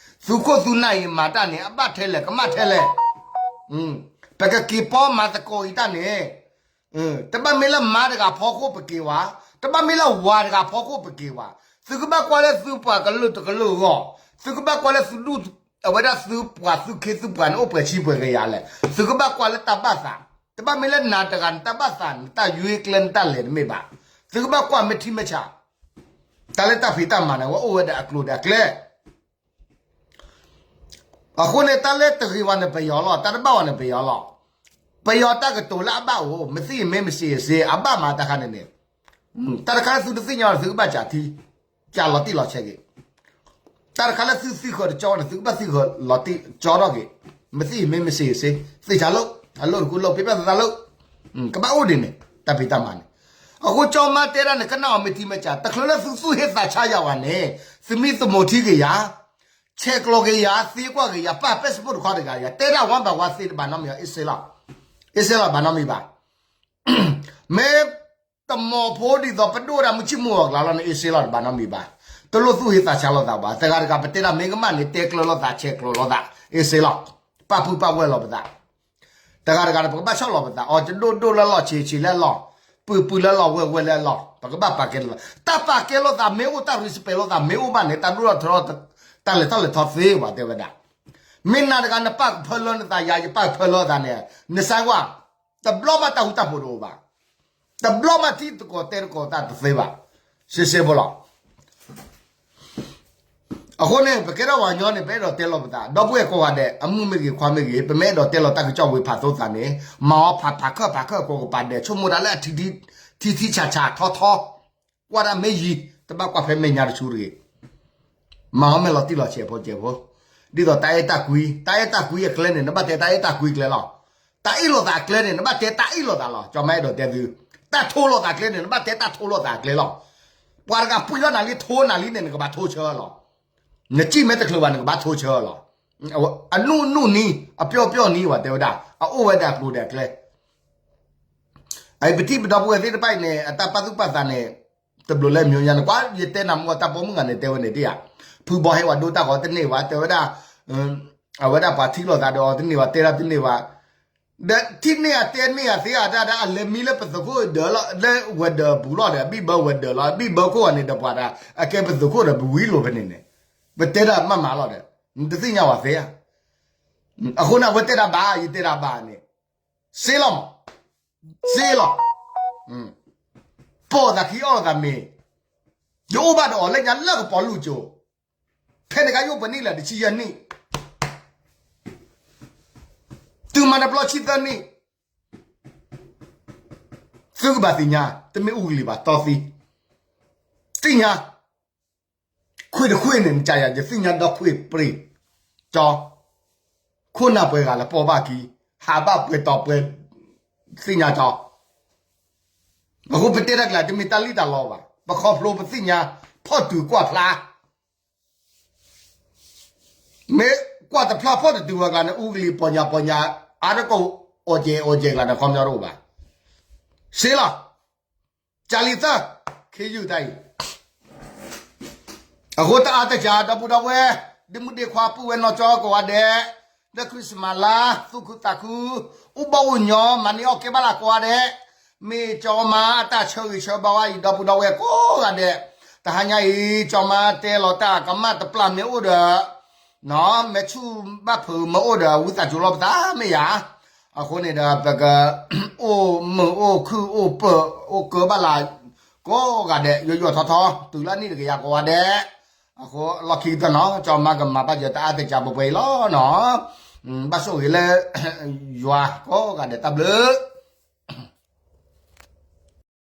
သုခိၣ်သုနၢ်အံၤမၤတၢ်န့ၣ် အဘၣ်ထဲလဲၣ် ကမၣ်ထဲလဲၣ်, ပကက့ၤပီမၤသကိးအံၤတၢ်န့ၣ် တဘၣ်မ့ၢ်လၢမါတဂၤဖီခိၣ်ပက့ၤဝဲ, တဘၣ်မ့ၢ်လၢဝၤတဂၤဖီခိၣ်ပက့ၤဝဲ, သုကဘၣ်ကွၢ်လၢသုပှၤကလုာ်တကလုာ်အဂီၢ်, သုကဘၣ်ကွၢ်လၢသုဒူၣ် အဝဲဒၣ်သုပှၤသုခ့သုပှၤန့ၣ် အိၣ်ပှဲၤဆံပှဲၤကယၤလဲၣ်, သုကဘၣ်ကွၢ်လၢတၢ်ဘၣ်သး, တဘၣ်မ့ၢ်လၢနၤတဂၤနတၢ်ဘၣ်သး နတၢ်ယွ့ကျဲနတၢ်လဲၤတမ့ၢ်ဘၣ်, သုကဘၣ်ကွၢ်မ့ၢ်ထံမ့ၢ်ဆး, တၢ်လၢတၢ်ဖံးတၢ်မၤန့ၣ် ဝဲအိၣ်ဝဲဒၣ်အကျိၤဒီးအကျဲ အဃိန့ၣ် တၢ်လၢတဂ့ၤဝဲန့ၣ်ပယီၤလီၤ, တၢ်တဘၣ်ဝဲန့ၣ်ပယီၤလီၤ, ပယီၤတၢ်ကတိၤလၢအဘၣ်အိၣ် မ့ၢ်သံၣ်မ့ၢ်မ့ၢ်စ့ၢ်စ့ၢ် အဘၣ်မၤတၢ်ခါန့ၣ်န့ၣ်, တၢ်တခါလၢသုတသ့ၣ်ညါန့ၣ် သုကဘၣ်ကးထံ, ကးလီၤတံၢ်လီၤဆဲးက့ၤ, တၢ်တခါလၢသုသံဃၢၤတကၠီန့ၣ် သုကဘၣ်သံဃၢၤလီၤတံၢ်ကၠီထီၣ်က့ၤ, မ့ၢ်သံၣ်မ့ၢ်မ့ၢ်စ့ၢ်စ့ၢ် သ့ၣ်ဆါလိၣ် အလိၣ်တကူလိၣ် ဖံးပျၢ်သးသးလိၣ်, ကဘၣ်အိၣ်ဒ်န့ၣ် တၢ်ဖံးတၢ်မၤန့ၣ်, အဃိကၠီမါတဲဒၣ်န့ၣ် ကနၣ်အီၤမ့ၢ်ထံမ့ၢ်ကး တချုးလၢသုသူၣ်ဟ့သးဆါယၤဝဲန့ၣ်, သုမံသမိးထံက့ၤယၤ ဆဲးကျိးက့ၤယၤ သံကွၢ်က့ၤယၤ ပၢ်ပဲစပိၢ်တခီတဂၤယၤ တဲဒၣ်ဝါဘၣ်ဝါသ့တဘၣ်နီတမံၤဘၣ် အ့စ့လီၤ, အ့စ့လီၤဘၣ်နီတမံၤဘၣ်, မ့ၢ်တမီၤဖိဒ်သိးပဒိၣ်ဒၣ်မုၢ်ဆ့ၣ်မုၢ်ဂီၤကျါလီၤန့ၣ် အ့စ့လီၤတဘၣ်နီတမံၤဘၣ်, တလိၣ်သူၣ်ဟ့သးဆါလိာ်သးဘၣ်, တဂၤတဂၤပတဲဒၣ်မ့ၢ်ကမၣ်န့ၣ် တဲကျၢၤလိာ်သးဆဲးကျိးလိာ်သး အ့စ့လီၤ, ပာ်ဖုပာ်ဝဲလီၤပသး တဂၤတဂၤန့ၣ် ပကဘၣ်ဆီၣ်လီၤပသး အီၤကဒိၣ်ဒိၣ်လၢလီၢ်ဆံးဆံးလၢလီၢ်, ပုၢ်ပုၢ်လၢလီၢ်ဝဲၢ်ဝဲၢ်လၢလီၢ် ပကဘၣ်ပာ်ကဲလိာ်သး တၢ်ပာ်ကဲလိာ်သးမ့ၢ်အိၣ် တၢ် respect လိာ်သးမ့ၢ်အိၣ်ဘၣ်န့ၣ် တၢ်ဒိၣ်ထီၣ်ထီထီၣ် တၢ်လဲၤထီၣ်လဲၤထီသ့ဝဲတဲဝဲဒၣ်, မ့ၢ်နၤတဂၤနပာ်ကဖၢလၢနသး ယၤယပာ်ကဖၢလၢသးန့ၣ် နစါကွၢ်, တဘျီဘၣ်တၢ်ဃူတၢ်ဖိးတအိၣ်ဘၣ်, တဘျီဘၣ်ထံၣ်သကိးတဲသကိးတၢ်တသ့ဘၣ်, စ့စ့ဖိလီၤ. အဃိန့ၣ် ပကဲထီၣ်ပှၤကညီန့ၣ် ပအဲၣ်ဒိးတဲလီၤပသး ဒီပုၢ်ဝဲၢ်ကိးဂၤဒဲး အမုၣ်မ့ၢ်ဂ့ၤ ခွါမ့ၢ်ဂ့ၤ ပမ့ၢ်အဲၣ်ဒိးတဲလီၤတၢ်ကစီၣ်ဝံၤဖးသိသးန့ၣ် မၤအီၤဖးဖးခၢၣ်ဖးခၢၣ်ကိးကပၤဒဲး ဆိကမိၣ်တၢ်လၢအထံထံဆးဆးထီထီ, ကွၢ်တၢ်မ့ၢ်ယံၤ တဘၣ်ကွၢ်ဖဲမဲာ်ညါတဆူတဂ့ၤ မၤအီၤမ့ၢ်လီၤတံၢ်လီၤဆဲးဖိကဲးဖိ, ဒ်သိးတၢ်အဲၣ်တၢ်ကွံ, တၢ်အဲၣ်တၢ်ကွံအကျဲန့ၣ် နဘၣ်တဲတၢ်အဲၣ်တၢ်ကွံအကျဲလီၤ. တၢ်အ့ၣ်လိာ်သးအကျဲန့ၣ် နဘၣ်တဲတၢ်အ့ၣ်လိာ်သးလီၤ. ကၠီမါအဲၣ်ဒိးတဲသု, တၢ်ထိလိာ်သးအကျဲန့ၣ် နဘၣ်တဲတၢ်ထိလိာ်သးအကျဲလီၤ. ပှၤတဂၤပှံၢ်လီၤနၤလံ ထိနၤလံန့ၣ် နကဘၣ်ထိဆၢလီၤ. နစံၣ်မ့ၢ်တချုးဘၣ် နကဘၣ်ထိဆၢလီၤ. အနူၢ်နူၢ်နံၤ အပျီၢ်ပျီၢ်နံၤ ဝဲတဲဝဲဒၣ် အအိၣ်ဝဲဒၣ်အကျိၤဒဲးအကျဲ အအံၤပထံၣ်ပဒီပုၢ်ဝဲၢ်သ့ၣ်တဖၣ်အံၤန့ၣ် အတၢ်ပာ်သူၣ်ပာ်သးန့ၣ် တဘျီလၢအမျိုးညါန့ၣ် ကွၢ် ယတဲနၤမ့ၢ်တၢ်ပိာ်မုၣ်ဂၤန့ၣ် တဲဝဲန့ၣ်တ့ၢ်ဧါ, ဖုဘီဟဲဝဲဒိတၢ်ဂီၤတန့ၢ်ဘၣ် တဲဝဲဒၣ်, အဝဲဒၣ်ပှၤထံၣ်လိာ်သးဒီးအီၤတန့ၢ်ဘၣ် တဲဒၣ်တန့ၢ်ဘၣ်, ဒီးထံၣ်န့ၢ်အတဲန့ၢ်အသ့အတၢ်ဒၣ် အလဲၤမံလၢပသုးခိၣ်ဒၢးလီၤ လၢဝဲၤဒၢးပူၤလီၤဒီး အဘံၣ်ဘၢဝဲၤဒၢးလီၤ အဘံၣ်ဘၢခိၣ်ဂၤန့ၣ်ဒီးပှၤတၢ် အကဲပသုးခိၣ်ဒီးပဝံလိာ်ဖဲန့ၣ်န့ၣ်, ပတဲဒၣ်မးမးလီၤဒီး နတသ့ၣ်ညါဝဲသ့ဧါ. အဃိန့ၣ် အဝဲတဲဒၣ်ဘၣ် ယတဲဒၣ်ဘၣ်န့ၣ် စ့လီၤမး, စ့လီၤ, ပိာ်သးခံအီၣ်သးမ့ၤ, ယအိၣ်ဘၣ်ဒီးအီၤလၢညါလၢကပီၤလူၢ်ကၠိ, ဖဲန့ၣ်ခါယအိၣ်ပှဲၤနံၣ်လဲၣ် တဆံယဲၢ်နံၣ်, တုၤမၤတဘျီဆံသၢနံၣ်, သုကဘၣ်သ့ၣ်ညါ တမ့ၢ်အူကလံၤဘၣ် တီသံ, သ့ၣ်ညါ ခွ့တခွ့န့ၣ် နကယၤ ယသ့ၣ်ညါဒီခွ့ပြ့ၢ်, ကၠီ, ခိၣ်နၢ်ပှဲၤဂၤလၢပိာ်ဘၣ်ခံ, ဟးဘၣ်ပှဲၤတီၤပှဲၤ, သ့ၣ်ညါကၠီ, အဃိပတဲတၢ်ကျါ တမ့ၢ်တၢ်လံၣ်တၢ်လီဘၣ်, ပခီဖျိပသ့ၣ်ညါ, ဖီၣ်တုၤကွၢ်ဖျါ မ့ၢ်ကွၢ်တဖျါဖီၣ်တတုၤဝဲကျါန့ၣ် အူကလံၤပီညါပီညါ, အါတကိး အီၣ်ကဲအီၣ်ကဲကျါန့ၣ် ခီပညီတအိၣ်ဘၣ်. စ့လီၤ, ကၢ်လံၤသၢ, ခ့ယုၢ်တၢ်အံၤ, အဃိတအါတကၢ် ဒီပုၢ်ဒီဝဲၢ်, ဒ့မုၣ်ဒ့ခွါပုၢ်ဝဲၢ်နီၢ်ကၠီကိးဂၤဒဲး, လၢ Christmas လါ သူၣ်ခုသးခု, အိၣ်ဘၣ်အိၣ်ညီ မၤန့ၢ်အီၣ်ကဲဘၣ်လၢကိးဂၤဒဲး, မ့ၢ်ကၠီမါအတၢ်ဆၢဂ့ၤဆၢဝါအံၤ ဒီပုၢ်ဒီဝဲၢ်ကိးဂၤဒဲး, တဟါညါအံၤ ကၠီမါတဲလီၤတၢ်ကမၣ်တပျၢ်မ့ၢ်အိၣ်ဒီး မ့ၢ်ဆူၣ်ဘၣ်ဖုးမ့ၢ်အိၣ်ဒီး ဝံသးစူၤလီၤပသးမ့ၢ်ယၤ, အဃိန့ၣ်ဒီး ပကအိၣ်မုာ်အိၣ်ခုၣ်အိၣ်ပၢၤ အိၣ်ကၢဘၣ်လၢ ကိးဂၤဒဲး ယိယိထီထီ တုၤလၢနံၣ်တကယၤကိးဂၤဒဲး, အဃိလီၢ်ခံကတၢၢ်နီၤ ကၠီမါကမၤဘၣ်ယၤတအါတကၢ်ပှဲၤပှဲၤအံၤလီၤနီၤ, ဘၣ်ဆိၣ်ဂ့ၤလၢ ယွၤကိးဂၤဒဲးတၢ်ဘျုး